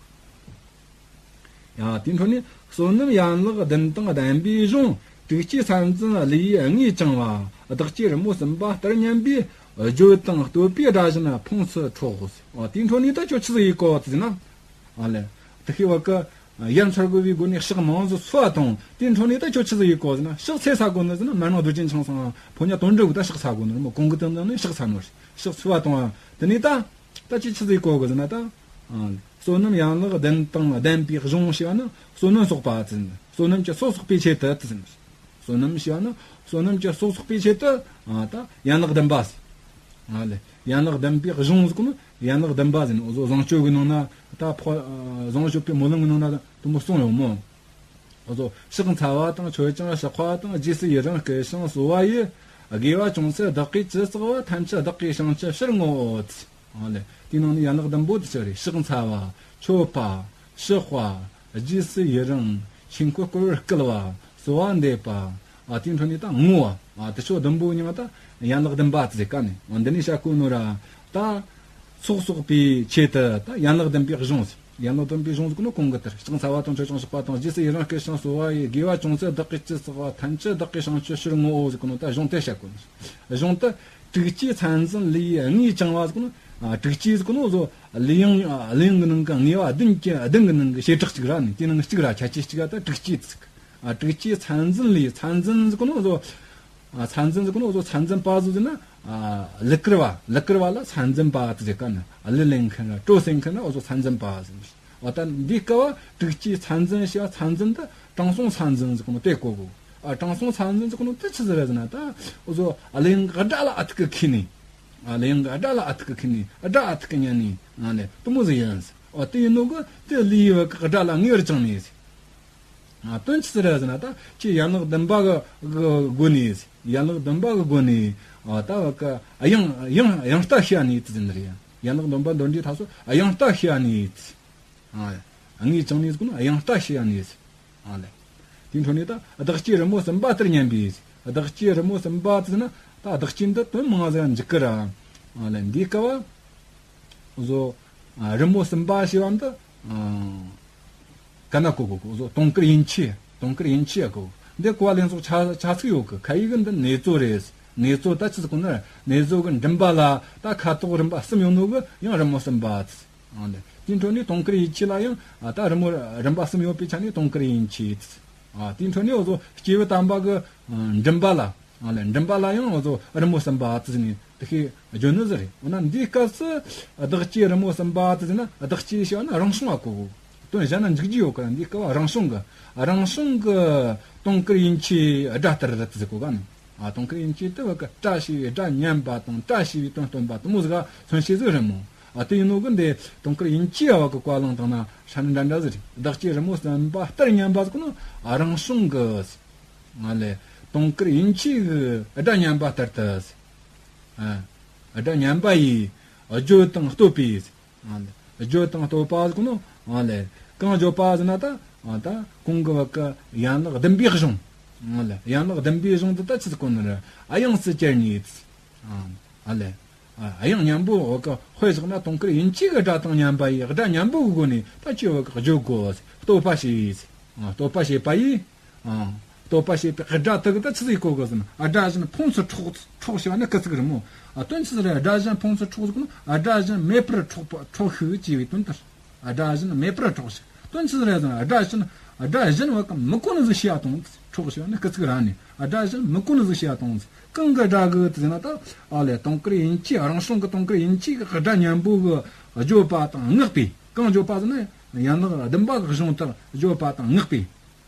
ཡང་དེའི་འཕྲོ་ནས་བསོད་ནམས་ཡན་ལག་བདུན་དང་ལྡན་པའི་གཞུང་། དྲུག་ཅུའི་མཚན་འཛིན་ལས་ངེས་བཅིངས་པ། བདག་བསྐྱེད་རི་མོ་གསུམ་པ་ལྟར་སྙན་པས། བརྗོད་དང་བསྟོད་པའི་སྒྲ་བཞིན་ཕོངས་སུ་འཕྲོག། ཨ། དེའི་འཕྲོ་ནས་ད་ཁྱོད་ཆི་ཟིག་ཡེད་གོ་དེ་ཟེར་ན། ཨ་ལེ། དེ་ཤི་བ་ཀ་ཡ་མཚན་དགོས་པའི་སྒོ་ནས་ཕྱག་མང་ཟིག་འཚལ་བ་དང་། དེའི་འཕྲོ་ནས་ད་ཁྱོད་ཆི་ཟིག་ཡེད་གོ་ཟེར་ན། ཕྱག་འཚལ་ས་གོ་ནི་ཟེར་ན་མར་ནང་རྡོ་རྗེ་འཆང་སང་ཕོ་ཉ་དོན་འགྲུབ་ད་ཕྱག་འཚལ་གོ་ནི་རེད་མོ། གོང་གི་དོན་དང་ནི་ཕྱག་འཚལ་ནོ་རེད། ཕྱག་འཚལ་བ་དང་། དེ་ནས་ད་ད་ཅི་ཆི་ཟིག་གོ་གི་ཟེར་ན་ད། ཨ། བསོད་ནམས་ཡན་ལག་བདུན་དང་ལྡན་པའི་གཞུང་ཞེས་པ་ནི་བསོད་ནམས་གསོག་པ་ཟེར་ནི། བསོད་ནམས་ཀྱི་ཚོགས་གསོག་པའི་ཆེད་དུ་ཟེར་ནི། བསོད་ནམས་ཞེས་པ་ནི་བསོད་ནམས་ཀྱི་ཚོགས་གསོག་པའི་ཆེད་དུ། ཨ། ད་ཡན་ལག་བདུན་པ་ཟེར། ཨ་ལེ། ཡན་ལག་བདུན་པའི་གཞུང་ཟེར་གོ་ནི། ཡན་ལག་བདུན་པ་ཟེར་ནི་འོ་ཟོ་བཟང་སྤྱོད་ཀྱི་ནང་ན་ད་ཕོ། ཨ། བཟང་སྤྱོད་པའི་སྨོན་ལམ་གྱི་ནང་ན་དེ་མོ་གསུངས་ཡོད་མོ། འོ་ཟོ་ཕྱག་འཚལ་བ་དང་མཆོད་ཅིང་གཤེགས་པ་དང་། རྗེས་སུ་ཡི་རང་བསྐུལ་ཞིང་གསོལ་བ་ཡི། དགེ་བ་ཅུང་ཟད་བདག་གིས་ཅི་བསགས་པ། ཐམས་ཅད་བདག་གིས་བྱང་ཆུབ་ཕྱིར་བསྔོའོ། ཨ་ལེ། དེའི་ནང་ནས་ཡན་ལག་བདུན་པོ་དེ་ཆི་རེད། ཕྱག་འཚལ་བ། མཆོད་པ། གཤེགས་པ། རྗེས་སུ་ཡི་རང་། ཆོས་འཁོར་བསྐོར་བར་བསྐུལ་བ། གསོལ་བ་འདེབས་པ། ཨ། དེའི་འཕྲོ་ནས་ད་བསྔོ་བ། ཨ། དེ་ཆོ་བདུན་པོ་མིང་ད་ཡན་ལག་བདུན་པ་ཟེར་ག་ནི། འོ་འདི་ནས་བཤད་གོ་ནོ་ར། ད་ཚོགས་གསོག་པའི་ཆེད་དུ་ད་ཡན་ལག་བདུན་པའི་གཞུང་ཟེར། ཡན་ལག་བདུན་པའི་གཞུང་ཟེར་གོ་ནོ་གོང་གི་དེར། ཕྱག་འཚལ་བ་དང་མཆོད་ཅིང་གཤེགས་པ་དང་། རྗེས་སུ་ཡི་རང་བསྐུལ་ཞིང་གསོལ་བ་ཡི། དགེ་བ་ཅུང་ཟད་བདག་གིས་ཅི་བསགས་པ། ཐམས་ཅད་བདག་གིས་བྱང་ཆུབ་ཕྱིར་བསྔོའོ་ཟེར་གོ་ནོ་ད་གཞུང་དེ་བཤད་གོ་ནི། གཞུང་དེ་དྲུག་ཅུའི་མཚན་འཛིན་ལས་ངེས་བཅིངས་པ་ཟེར་གོ་ནོ། ཨ། དྲུག་ཅུ་ཟེར་གོ་ནོ་བཟོ་གླུ་དབྱངས། ཨ། གླུ་དབྱངས་ཀྱི་ནང་གི་ངེས་པ་བདུན་གྱི། བདུན་གྱི་ནང་གི་བྱེ་བྲག་གཅིག་ར་ནི། དེའི་ནང་གི་གཅིག་ར་ཁྱད་ཆོས་གཅིག་ག་ད་དྲུག་ཅུ་ཟེར། ཨ། དྲུག་ཅུའི་མཚན་འཛིན་ལས། མཚན་འཛིན་ཟེར་གོ་ནོ་བཟོ། ཨ། མཚན་འཛིན་ཟེར་གོ་ནོ་བཟོ་མཚན་འཛིན་པ་ཟེར་ན། ཨ། གླུ་གར་བ། གླུ་གར་བ་ལ་མཚན་འཛིན་པ་ཟེར་ག་ནི། གླུ་ལེན་མཁན་ར་བྲོ་སེམས་མཁན་ར་བཟོ་མཚན་འཛིན་པ་ཟེར། འོ་ད་འདི་སྐབས་དྲུག་ཅུའི་མཚན་འཛིན་ཞེས་པ་མཚན་འཛིན་དེ་དྲང་སྲོང་མཚན་འཛིན་ཟེར་གོ་ནོ་དེ་གོ་དགོས། ཨ། དྲང་སྲོང་མཚན་འཛིན་ཟེར་གོ་ནོ་དེ་ཆི་ཟིག་རེད་ཟེར་ན་ད། འོ་བཟོ་གླུ་དབྱངས་སྒྲ་ལ་ཨ་ཐུར་གི་མཁས་ནི། ཨ། གླུ་དབྱངས་སྒྲ་ལ་ཨ་ཐུར་གི་མཁས་ནི། སྒྲ་ཨ་ཐུར་གི་སྙན་ནི། ཨ་ནི་དེ་མོ་ཟིག་ཡིན་ཟེར། འོ་དེ་ཡིན་ནོ་གི་དེ་གླུ་བ་གི་སྒྲ་ལ་ངེས་པར་བཅངས་ནས་ཟེར། ཨ། དོན་ཆི་ཟིག་རེད་ཟེར་ན་ད་ཁྱེད་ཡན་ལག་བདུན་པ་གི་གི་སྒོ་ནས་ཟེར། ཡན་ལག་བདུན་པ་གི་སྒོ་ནས། ཨ། ད་བ་གི་དབྱངས་དབྱངས་དབྱངས་རྟ་ཤེས་ནི་དེ་ཟེར་ནི་རེད། ཡན་ལག་བདུན་པ་འདོན་དུས་ད་སོ་དབྱངས་རྟ་ཤེས་ནི་ཟེར། ཨ། ངེས་བཅངས་ནས་ཟེར་གོ་ནོ་དབྱངས་རྟ་ཤེས་ནས་ཟེར། ཨ་ལེ། དེའི་འཕྲོ་ནས་ད་བདག་བསྐྱེད་རི་མོ་གསུམ་པ་ལྟར་སྙན་པས་ཟེར། བདག་བསྐྱེད་རི་མོ་གསུམ་པ་ཟེར་ན་ད་བདག་བསྐྱེད་འདི་དོན་མང་ཟིག་འཇུག་གི་ར། ཨ་ལེ། འདིའི་སྐབས་བཟོ། ཨ། རི་མོ་གསུམ་པ་ཞེས་པ་འདི། ཨ། ག་ན་གོ་གོ་གོ་བཟོ་དུང་དཀར་ཡན་ཆད། དུང་དཀར་ཡན་ཆད་གོ། འདི་གོ་བ་ལེན་ཚོགས་ཆ་ཆ་ཚིག་ཡོད་གི། ཁ་ཡིག་གི་འདི་ནེ་ཙོ་རེད། ནེ་ཙོ་ད་ཆི་ཟེར་གོ་ནི། ནེ་ཙོ་གི་མགྲིན་པ་ལ་ད་ཁ་དོག་རིམ་པ་གསུམ་ཡོད་ནོ་གི་ཡང་རི་མོ་གསུམ་པ་ཟེར། ཨ་ནི། དེའི་འཕྲོ་ནས་དུང་དཀར་ཡན་ཆད་ལ་ཡང་ཨ་ད་རི་མོ་རིམ་པ་གསུམ་ཡོད་པའི་ཆ་ནས་དུང་དཀར་ཡན་ཆད། ཨ། དེའི་འཕྲོ་ནས་འོ་ཟོ་སྐྱེས་བུ་དམ་པ་གི་མགྲིན་པ་ལ། ཨ་ལེ། མགྲིན་པ་ལ་ཡང་འོ་ཟོ་རི་མོ་གསུམ་པ་ཟེར་ནས་ དེ་ཤེས་བརྗོད་ནི་ཟིག་རེད། འོ་ན་འདིའི་སྐབས་སུ་བདག་སྐྱེ་རི་མོ་གསུམ་པ་དེ་ཟེར་ན། བདག་སྐྱེ་ཞེས་པ་ནི་རང་བྱུང་བ་གོ་དགོས། དོན་གཞན་ན་འཇུག་རྒྱུ་ཡོད་གི། འདིའི་སྐབས་རང་བྱུང་གི། རང་བྱུང་གི་དུང་དཀར་ཡན་ཆད་སྒྲ་ལྟར་དུ་ཟེར་གོ་ག་ནི། ཨ། དུང་དཀར་ཡན་ཆད་དེ་བ་གི་སྒྲ་ཞེས་པའི་སྒྲ་ཉན་པ་དང་སྒྲ་ཞེས་པའི་དོན་སྟོན་པ་དེ་མོ་ཟིག་ག་མཚོན་བྱེད་ཟིག་རེད་མོ། ཨ། དེ་ཡིན་ནོ་གི་འདི་དུང་དཀར་ཡན་ཆད་བ་གི་བཀའ་བླངས་བཏང་ན་ཧྲ་ནི་འདྲ་འདྲ་ཟིག་རེད། བདག་སྐྱེ་རི་མོ་གསུམ་པ་ལྟར་ཉན་པ་ཟིག་གོ་ནོ། ཨ། རང་བྱུང་གི། ཨ་ལེ། དུང་དཀར་ཡན་ཆད་གི་སྒྲ་ཉན་པ་ལྟར་དུ། ཨ། སྒྲ་ཉན་པ་ཡི་བརྗོད་དང་བསྟོད་པའི། ཨ་ལེ། བརྗོད་དང་བསྟོད་པ་ཟེར་གོ་ནོ། ཨ་ལེ། གང་བརྗོད་པ་ཟེར་ན་ད། ཨ། ད་གོང་གི་བ་གི་ཡན་ལག་བདུན་པའི་གཞུང་། ཨ་ལེ། ཡན་ལག་བདུན་པའི་གཞུང་དེ་ད་ཆི་ཟིག་གོ་ནི་རེད། ཨ། དབྱངས་སུ་གྱུར་ནས། ཨ། ཨ་ལེ། ཨ། དབྱངས་མཉམ་པོ་བ་གི་དཔེ་བཞག་ན་དུང་དཀར་ཡན་ཆད་གི་སྒྲ་དང་མཉམ་པ་ཡི། སྒྲ་མཉམ་པོ་གི་སྒོ་ནས་ད་ཆི་བ་གི་བརྗོད་དགོས། བསྟོད་པ་བྱས། ཨ། བསྟོད་པ་བྱས་པ་ཡིས། ཨ། བསྟོད་པ་བྱས་པའི་སྒྲ་དེ་གི་ད་ཆི་ཟིག་གོ་དགོས་ཟེར་ན། ཨ། སྒྲ་བཞིན་ཕུང་སུ་འཕྲོག་འཕྲོག་ཞེས་པ་ནི་སྐུལ་ཚིག་རེད་མོ། ཨ། དོན་ཆི་ཟིག་རེད། སྒྲ་བཞིན་ཕུང་སུ་འཕྲོག་ཟེར་གོ་ནོ། ཨ། སྒྲ་བཞིན་མེད་པར་འཕྲོག་པ་འཕྲོག་ཤིག་ཅེས་པའི་དོན་ལྟར། ཨ། སྒྲ་བཞིན་མེད་པར་འཕྲོག་ཤིག་དོན་ཆི་ཟིག་རེད་ཟེར་ན། སྒྲ་བཞིན། སྒྲ་བཞིན་བ་གི་མི་གོ་ནི་ཟིག་བྱས་བཏང་། འཕྲོག་ཞེས་པ་ནི་སྐུལ་ཚིག་ར་ནི། ཨ། སྒྲ་བཞིན་མི་གོ་ནི་ཟིག་བྱས་བཏང་། གང་གི་སྒྲ་གི་དེ་ཟེར་ན་ད། ཨ་ལེ། དུང་དཀར་ཡན་ཆད། རང་བྱུང་གི་དུང་དཀར་ཡན་ཆད་གི་སྒྲ་མཉམ་པོ་གི་བརྗོད་པ་དང་བསྔགས་པའི། གང་བརྗོད་པ་ཟེར་ན་ཡན་ལག་བདུན་པ་གི་གཞུང་ལྟར་བརྗོད་པ་དང་བསྔགས་པའི་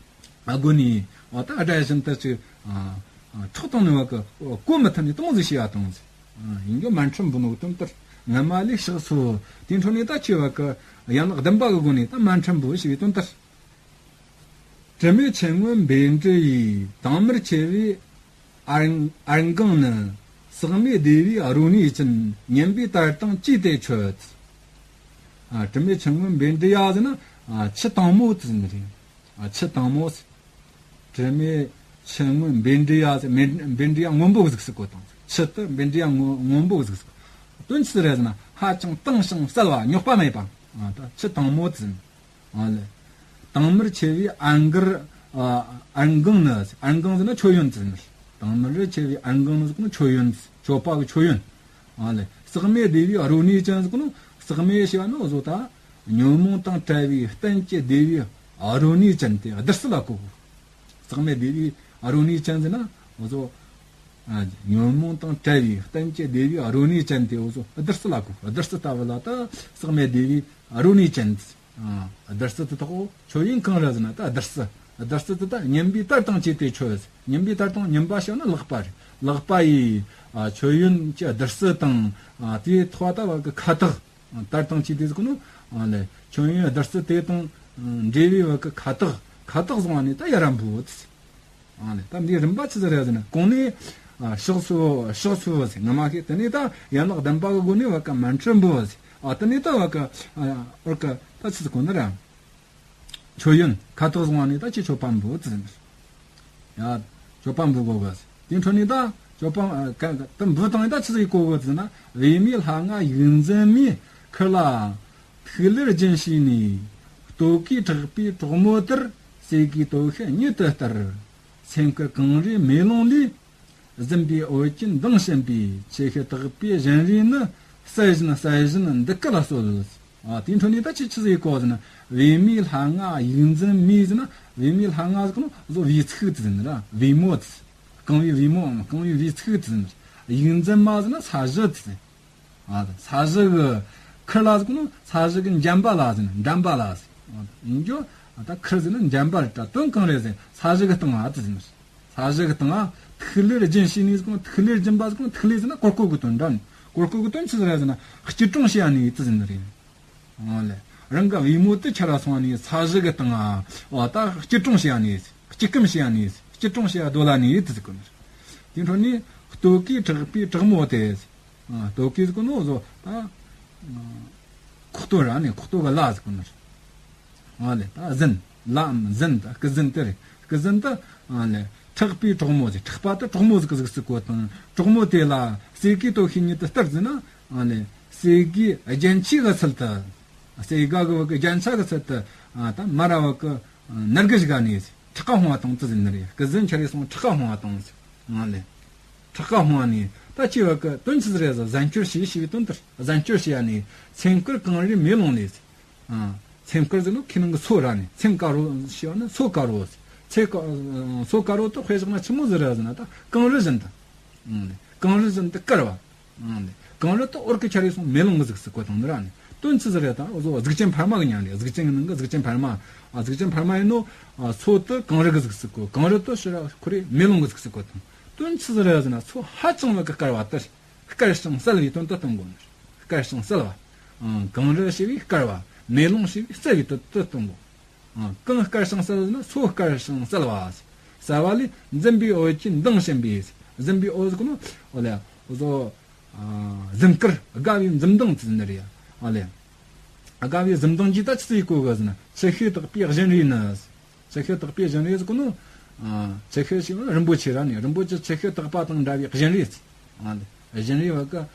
སྒོ་ནས། འོ་ད་སྒྲ་བཞིན་དུ་ཅིག་ཨ། ཨ། འཕྲོག་བཏང་ནི་བ་གི་གོ་མི་ཐུབ་ནི་དེ་མོ་ཟིག་བྱས་བཏང་། ཨ། ཡིན་རྒྱུ་མ་འཁྲུལ་འབུལ་ནོ་གི་དོན་ལྟར། སྔ་མ་ལས་ཕྱག་འཚལ། དེའི་འཕྲོ་ནས་ད་ཆི་བ་གི་ཡན་ལག་བདུན་པ་གི་སྒོ་ནས་ད་མ་འཁྲུལ་འབུལ་ཞེས་པའི་དོན་ལྟར། དྲི་མེད་ཆུ་སྔོན་བཻ་ཌཱུརྱ་ཡི། དྭངས་མར་ཕྱེ་བའི་ཨར་ཨརྒྷཾ་ནི། ཟེགས་མའི་སྡེ་བའི་རོ་ནུས་ཅན། ཉིན་པའི་དར་དང་བཅས་ཏེ་མཆོད། ཨ། དྲི་མེད་ཆུ་སྔོན་བཻ་ཌཱུརྱ་ཟེར་ན། ཨ། ཆུ་དྭངས་མོ་དེ་ཟེར་ནི་རེད། ཨ། ཆུ་དྭངས་མོ་ཟེར། དྲི་མེད་ཆུ་སྔོན་བཻ་ཌཱུརྱ་ཟེར། མེ་བཻ་ཌཱུརྱ་སྔོན་པོ་གི་གཟུགས་སུ་བཀོད་བཏང་། ཆུ་དེ་བཻ་ཌཱུརྱ་སྔོན་སྔོན་པོ་གི་གཟུགས་སུ། དོན་ཆི་ཟིག་རེད་ཟེར་ན། ཧ་ཅང་དྭངས་ཤིང་གསལ་བ། རྙོག་པ་མེད་པ། ཨ། ད་ཆུ་དྭངས་མོ་དེ་ཟེར། ཨ་ལེ། དྭངས་མར་ཕྱེ་བའི་ཨརྒྷར། ཨ། ཨརྒྷཾ་ནི། ཨརྒྷཾ་ཟེར་ན་མཆོད་ཡོན་ཟེར་ནི། དྭངས་མར་ཕྱེ་བའི་ཨརྒྷཾ་ནི་ཟེར་གོ་ནོ་མཆོད་ཡོན། མཆོད་པ་གི་མཆོད་ཡོན། ཨ་ལེ། ཟེགས་མའི་སྡེ་བའི་རོ་ནུས་ཅན་ཟེར་གོ་ནོ། ཟེགས་མའི་ཞེས་པ་ནི་འོ་ཟོ་ད་ཉོན་མོངས་དང་བྲལ་བའི་གཏན་གྱི་སྡེ་བའི་རོ་ནུས་ཅན་དེ་བདུད་རྩི་ལ་གོ་དགོས། ཟེགས་མའི་སྡེ་བའི་རོ་ནུས་ཅན་ཟེར་ན་འོ་ཟོ། ཨ། ཉོན་མོངས་དང་བྲལ་བའི་གཏན་གྱི་སྡེ་བའི་རོ་ནུས་ཅན་དེ་འོ་ཟོ་བདུད་རྩི་ལ་གོ། བདུད་རྩི་ལྟ་བུ་ལ་ད་ཟེགས་མའི་སྡེ་བའི་རོ་ནུས་ཅན། ཨ། བདུད་རྩི་དེ་དག་གོ། མཆོད་ཡོན་གང་རེད་ཟེར་ན་ད་བདུད་རྩི། བདུད་རྩི་དེ་ད་ཉིན་པའི་དར་དང་བཅས་ཏེ་མཆོད། ཉིན་པའི་དར་དང་། ཉིན་པ་ཞེས་ན་ལག་པ་རེད། ལག་པ་ཡིས། ཨ། མཆོད་ཡོན་གྱི་བདུད་རྩི་དང་། ཨ། དེའི་ཐོག་ད་བ་གི་ཁ་དོག་དར་དང་བཅས་ཏེ་ཟེར་གོ་ནོ། ཨ་ལེ། མཆོད་ཡོན་བདུད་རྩི་དེ་དང་འབྲེལ་བའི་བ་གི་ཁ་དོག་ཁ་དོག་བཟུང་བ་ནི་ད་ཡར་ར་འབུལ། ཨ་ལེ། ད་འདིའི་རིམ་པ་ཆི་ཟིག་རེད་ཟེར་ན། གོང་ནས། ཨ། ཕྱག་འཚལ། ཕྱག་འཚལ་ཟེར། སྔ་མ་ཁེ། དེ་ནས་ད་ཡན་ལག་བདུན་པ་གི་སྒོ་ནས་བ་གི་མ་འཁྲུལ་འབུལ་ཟེར། ཨ། དེ་ནས་ད་བ་གི། ཨ། འོ་གི་ད་ཆི་ཟིག་གོ་ནི་ར། མཆོད་ཡོན་ཁ་དོག་བཟུང་བ་ནས་ད་ཅི་མཆོད་པ་འབུལ་ཟེར་ནི། ཡ། མཆོད་པ་འབུལ་དགོས་གི། དེའི་འཕྲོ་ནས་ད་མཆོད་པ། ཨ། ཀ་ད་འབུལ་བཏང་ནས་ད་ཆི་ཟིག་གོ་དགོས་ཟེར་ན། བེ་མའི་ལྷ་ང་ཡིག་འཛིན་མས། ཁུར་ལ་ཐིག་ལེར་སྦྱིན་བྱས་ནས། བསྟོད་གོས་དྲག་པོའི་གྲོགས་མོ་དེར། གསེར་གྱི་དོ་ཤལ་ཉིད་དུ་སྟེར། སེམས་ཁུར་གངས་རིའི་མེ་ལོང་ལས། ཟིན་པའི་འོད་ཀྱིས་མདངས་ཞིམ་པའི། ཆེ་ཤེལ་དག་པའི་བཞིན་རས་ནི། གསལ་བཞིན་གསལ་བཞིན་འདི་སྐད་ལ་གསོལ། ཨ། དེའི་འཕྲོ་ནས་ད་ཆི་ཆི་ཟིག་གོ་ཟེར་ན། བེ་མའི་ལྷ་ང་ཡིག་འཛིན་མས་ཟེར་ན། བེ་མའི་ལྷ་ང་ཟེར་གོ་ནོ་བཟོ་བེའུ་ཚིག་དེ་ཟེར་ན་ར། བེའུ་མོ་དེ། རྐང་བའི་བེའུ་མོ། རྐང་བའི་བེའུ་ཚིག་དེ་ཟེར་ན། ཡིག་འཛིན་མ་ཟེར་ན་ས་གཞི་དེ་ཟེར། ཨ། ས་གཞི་གི། ཁུར་ལ་ཟེར་གོ་ནོ་ས་གཞི་གི་འགྲམ་པ་ལ་ཟེར་ན། འགྲམ་པ་ལ་ཟེར། ཨ། ཡིན་རྒྱུ། ཨ། ད་ཁུར་ཟེར་ན་འགྲམ་པ་རེད་དྲ། དོན་གང་རེད་ཟེར། ས་གཞི་གི་སྟེང་ང་དེ་ཟེར་ན། ས་གཞི་གི་སྟེང་ང་ཐིག་ལེར་སྦྱིན་བྱས་ནས་ཟེར་གོ་ནོ། ཐིག་ལེར་སྦྱིན་པ་ཟེར་གོ་ནོ། ཐིག་ལེ་ཟེར་ན་ཀོར་ཀོར་གི་དོན་འདྲ་ནི། ཀོར་ཀོར་གི་དོན་ཆི་ཟིག་རེད་ཟེར་ན། སྐྱིལ་ཀྲུང་བྱས་ནས་དེ་ཟེར་ནི་རེད། ཨོ་ལེ། རང་གི་བེའུ་མོ་དེ་ཁྱེར་ར་སོང་ནས་ས་གཞི་གི་སྟེང་ང་། ཨོ། ད་སྐྱིལ་ཀྲུང་བྱས་ནས། སྐྱིལ་ཀྲུང་བྱས་ནས། སྐྱིལ་ཀྲུང་བྱས་རྡོ་ལ་ནས་དེ་ཟེར་གོ་ནི། དེའི་འཕྲོ་ནས་བསྟོད་གོས་དྲག་པོའི་གྲོགས་མོ་དེ། ཨ། བསྟོད་གོས་ཟེར་གོ་ནོ་བཟོ་ད། ཁོག་སྟོད་ར་ནི། ཁོག་སྟོད་གི་ལ་ཟེར་གོ་ནི། ཨ་ལེ། ད་ཟིན། ལའམ་ཟིན། ད་སྐུ་ཟིན་དེ་རེད། སྐུ་ཟིན་དེ། ཨ་ལེ། ཕྲག་པའི་གྲོགས་མོ་ཟེར། ཕྲག་པ་དེ་གྲོགས་མོ་ཟིག་གི་གཟུགས་སུ་བཀོད་དང་། གྲོགས་མོ་དེ་ལ་གསེར་གྱི་དོ་ཤལ་ཉིད་དུ་སྟེར་ཟེར་ན། ཨ་ལེ། གསེར་གྱི་རྒྱན་ཆ་གི་ཚུལ་དུ། གསེར་ག་གི་བ་གི་རྒྱན་ཆ་གི་ཚུལ་དུ། ཨ། ད་མར་ར་བ་གི་ནར་གི་ཞིག་ག་ནས་ཕྲག་ག་ཕུང་བ་དང་དེ་ཟེར་ནི་རེད། སྐུ་ཟིན་ཁྱེར་ར་སོང་ཕྲག་ག་ཕུང་བ་དང་ཟེར། ཨ་ལེ། ཕྲག་ག་ཕུང་བ་ནས་ད་ཅི་བ་གི་དོན་ཆི་ཟིག་རེད་ཟེར། གཟན་སྐྱོར་བྱས་ཞེས་པའི་དོན་དེར། གཟན་སྐྱོར་བྱས་ནས་སེམས་ཁུར་གངས་རིའི་མེ་ལོང་ལས། ཨ། སེམས་དཀར་ཟེར་ནོ་ཁའི་ནང་གི་མཚོ་ར་ནི། སེམས་དཀར་བོ་ཞེས་པ་ནི་མཚོ་དཀར་བོ། ཚེ་དཀར། མཚོ་དཀར་བོ་དེ་དཔེ་བཞག་ན་ཆི་མོ་ཟིག་རེད་ཟེར་ན། ད་གངས་རི་བཞིན་དུ། ཨང་། གངས་རི་བཞིན་དུ་དཀར་བ། ཨང་ལེ། གངས་རི་དེ་འོར་གི་ཆ་རེ་སོང་མེ་ལོང་གི་གཟུགས་སུ་བཀོད་བཏང་ནི་ར་ནི། དོན་ཆི་ཟིག་རེད་དང་འུ་ཚོ་གཟུགས་ཅན་འཕར་མ་གི་མྱིང་རེད། གཟུགས་ཅན་གི་ནང་གི་གཟུགས་ཅན་འཕར་མ། ཨ་གཟུགས་ཅན་འཕར་མ་ཡིན་ནོ། ཨ་མཚོ་དེ་གངས་རི་གི་གཟུགས་སུ་བཀོད། གངས་རི་དེ་ཕྱིར་ར་ཁོ་རེ་མེ་ལོང་གི་གཟུགས་སུ་བཀོད་བཏང་། དོན་ཆི་ཟིག་རེད་ཟེར་ན་མཚོ་ཧ་ཅང་བ་གི་དཀར་བ་དེ། དཀར་ཞིང་གསལ་བའི་དོན་དུ་སྟོན་གོ་ནི། དཀར་ཞིང་གསལ་བ། ཨང་གངས་རི་ཞེས་པའི་དཀར་བ། མེ་ལོང་ཞེས་པའི་གསལ་བའི་དོན་དུ་སྟོན་གོ། ཨང་གངས་དཀར་ཞིང་གསལ་ན་མཚོ་དཀར་ཞིང་གསལ་བ། གསལ་བ་ལས་འཛུམ་པའི་འོད་ཀྱིས་མདངས་ཞིམ་པའི། འཛུམ་པའི་འོད་ཟེར་གོ་ནོ། འོ་ལེ། འུ་ཚོ་ཨ་གཟིམ་དཀར་དགའ་བའི་འཛུམ་མདངས་ཟེར་ནི་རེད་ཡ། ཨ་ལེ། དགའ་བའི་འཛུམ་མདངས་ཀྱིས་ད་ཆི་ཟིག་གོ་གི་ཟེར་ན། འཆི་ཤེས་དག་པའི་བཞིན་རས་ནི། འཆི་ཤེས་དག་པའི་བཞིན་རས་ཟེར་གོ་ནོ། ཨ་འཆི་ཤེས་ཞེས་པ་རིན་པོ་ཆེ་ར་ནི། རིན་པོ་ཆེ་འཆི་ཤེས་དག་པ་དང་འདྲ་བའི་བཞིན་རས། ཨ་ལེ། བཞིན་རས་བ་གི་ཨ་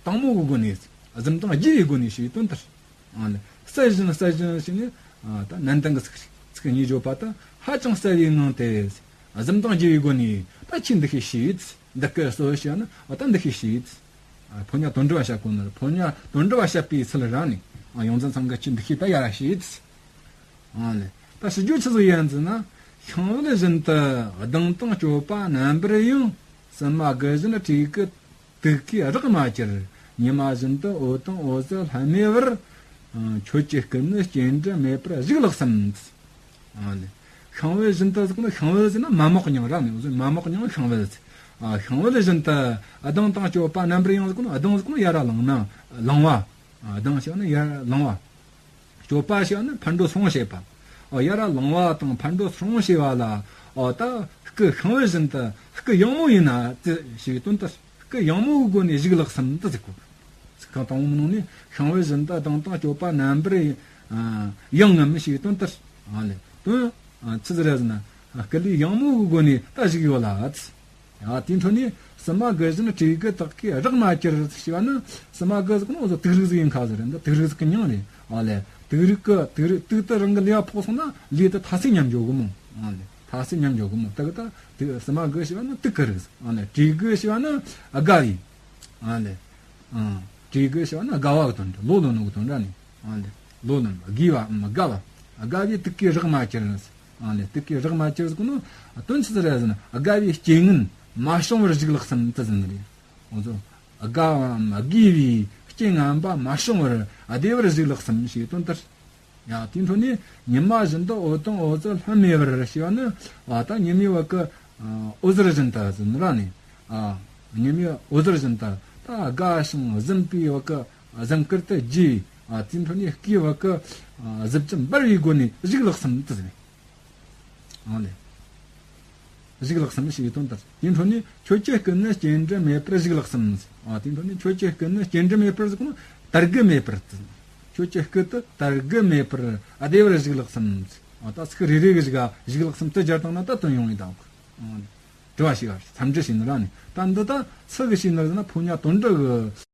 དྭངས་མོ་གི་སྒོ་ནས། འཛུམ་མདངས་རྒྱས་པའི་སྒོ་ནས་ཞེས་པའི་དོན་དེ། ཨ་ནི། གསལ་བཞིན་གསལ་བཞིན་ཞེས་ནི། ཨ་ད་ནན་ཏན་གྱི་ཚིག་ཚིག་གཉིས་བརྗོད་པ་དང་ཧ་ཅང་གསལ་བའི་ངང་དེ། འཛུམ་མདངས་རྒྱས་པའི་སྒོ་ནས་ད་ཁྱོས་འདི་ཤེས་ཤེས། འདི་སྐད་གསོལ་ཞེས་ན་ཨ་ད་འདི་ཤེས་ཤེས། ཨ་ཕོ་ཉ་དོན་གྲུབ་བ་བཤད་གོ་ནི། ཕོ་ཉ་དོན་གྲུབ་བ་བཤད་པའི་ཚུལ་ར་ནི། ཨ་ཡོངས་འཛིན་ཚང་གིས་ཁྱོས་འདི་ཤེས་ད་ཡར་ཤེས། ཨ་ལེ། ད་ཞུ་རྒྱུ་ཆི་ཟིག་ཡིན་ཟེར་ན། ཤིང་བལ་བཞིན་དུ་གདེང་དང་སྤྱོད་པ་རྣམ་པར་ཡང་། སྲིན་མོ་དགུ་བཞིན་དྲེད་ཀྱི་དུག་གིས་རགས་མ་གྱུར། ཉི་མ་བཞིན་དུ་འོད་དང་འོད་ཟེར་ལྷམ་མེ་བར། ཁྱོད་ཀྱི་སྐུ་ནི་སྐྱེ་འདྲ་མེད་པར་བཞུགས་ལགས་སམ། ཨ་ལེ། ཤིང་བལ་བཞིན་དུ་ཟེར་ན། ཤིང་བལ་ཟེར་ན་མ་མོག་མྱིང་ར་ནི། མ་མོག་མྱིང་ཤིང་བལ་ཟེར། ཨ་ཤིང་བལ་བཞིན་དུ་གདེང་དང་སྤྱོད་པ་རྣམ་པར་ཡང་ཟེར་ན། གདེང་ཟེར་ན་ཡར་ལངས་ན་ལངས་པ། ཨ་གདེང་ཟེར་ན་ཡར་ལངས་པ། སྤྱོད་པ་ཞེས་པ་ནི་ཕར་འགྲོ་ཚུར་འོང་བྱེད་པ། ཨོ་ཡར་ལངས་པ་དང་ཕར་འགྲོ་ཚུར་འོང་བྱེད་པ་ལ། ཨོ་ད་སྐུ་ཤིང་བལ་བཞིན་དུ་སྐུ་ཡངས་མོ་ཡིན་ན་ཅི་ཞེས་པའི་དོན་དུ། སྐུ་ཡངས་མོའི་སྒོ་ནས་བཞུགས་ལགས་སམ་དུ་ཟེར་གོ། ཚིག་རྐང་དང་པོ་ནང་ནས་ཤིང་བལ་བཞིན་དུ་གདེང་དང་སྤྱོད་པ་རྣམ་པར་ཡང་ངམ་ཞེས་པའི་དོན་དུ། ཨ་ལེ། དོན་ཨ་ཆི་ཟིག་རེད་ཟེར་ན། སྐུ་ལུས་ཡངས་མོའི་སྒོ་ནས་ད་བཞུགས་ཡོད་ལ། ཡ་དེའི་འཕྲོ་ནས་སྲིན་མོ་དགུ་བཞིན་དྲེད་ཀྱི་དུག་གིས་རགས་མ་གྱུར་ཞེས་པ་ནི། སྲིན་མོ་དགུ་ཟེར་གོ་ནོ་འུ་ཚོ་དུག་རིགས་ཟིག་ཡིན་ཁ་ཟེར་རེད། འདི་དུག་རིགས་ཟིག་གི་མྱིང་རེད། ཨ་ལེ། དུག་རིགས་ཀྱི་དུག་རིགས་དུག་དེ་རང་གི་ལུས་ལ་ཕོག་སོང་ན་ལུས་དེ་ཐ་སི་ཉམས་འགྱོ་གི་མོ། ཨ་ལེ། ཐ་སི་ཉམས་འགྱོ་གི་མོ། དུག་ད་དུག་སྲིན་མོ་དགུ་ཞེས་པ་ནི་དུག་གི་རིགས། ཨ་ལེ། དྲེད་ཀྱི་ཞེས་པ་ནི་དགའ་བའི། ཨ་ལེ། ཨང་། དྲེད་ཀྱི་ཞེས་པ་ནི་དགའ་བ་གི་དོན་རེད། ལོ་ལོན་ནོ་གི་དོན་རེད་ནི། ཨ་ལེ། ལོ་ལོན་པ་དགའ་བ་ཨམ་དགའ་བ། དགའ་བའི་དུག་གིས་རགས་མ་གྱུར། ཨ་ལེ། དུག་གིས་རགས་མ་གྱུར་ཟེར་གོ་ནོ། དོན་ཆི་ཟིག་རེད་ཟེར་ན། དགའ་བའི་རྐྱེན་ངན་མ་བྱུང་བར་བཞུགས་ལགས་སམ་དུ་ཟེར་ནི་རེད། འོ་ཚོ། དགའ་བའམ་དགེ་བའི་རྐྱེན་ངན་པ་མ་བྱུང་བར་བདེ་བར་བཞུགས་ལགས་སམ་ཞེས་དོན་དུ། ཡང་དེའི་འཕྲོ་ནས་ཉི་མ་བཞིན་དུ་འོད་དང་འོད་ཟེར་ལྷམ་མེ་བར་ཞེས་པ་ནི། ཨ་ད་ཉི་མའི་འོད་ཀྱི་འོད་ཟེར་བཞིན་དུ་ཟེར་ནི་ར་ནི། ཨ་ཉི་མའི་འོད་ཟེར་བཞིན་དུ་ད་དགའ་ཞིང་གཟིམ་པའི་འོག་གི་གཟིམ་དཀར་དུ་རྒྱས། ཨ་དེའི་འཕྲོ་ནས་སྐུའི་འོག་གི་གཟི་བརྗིད་འབར་བའི་སྒོ་ནས་བཞུགས་ལགས་སམ་དུ་ཟེར། ཨ་ལེ། བཞུགས་ལགས་སམ་ཞེས་པའི་དོན་དུ། དེའི་འཕྲོ་ནས་ཁྱོད་ཀྱི་སྐུ་ནི་སྐྱེ་འདྲ་མེད་པར་བཞུགས་ལགས་སམ། ཨ་དེའི་འཕྲོ་ནས་ཁྱོད་ཀྱི་སྐུ་ནི་སྐྱེ་འདྲ་མེད་པར་ཟེར་གོ་ནོ་དར་རྒུད་མེད་པར་དུ། ཁྱོད་ཀྱི་སྐུ་དེ་དར་རྒུད་མེད་པར་བདེ་བར་བཞུགས་ལགས་སམ། ཨ་ད་ཚིག་རེ་རེ་གི་གཞུག་ག་བཞུགས་ལགས་སམ་དུ་སྦྱར་བཏང་ན་ད་དོན་ཡོང་ངེས་དང་། ཨ་དྲི་བ་ཞིག་ཨ་འཚམས་འདྲི་བྱས་ནི་ར་ནི། ད་འདི་ད་སུ་གིས་བྱས་ནི་རེད་ཟེར་ན། ཕོ་ཉ་དོན་གྲུབ་གིས་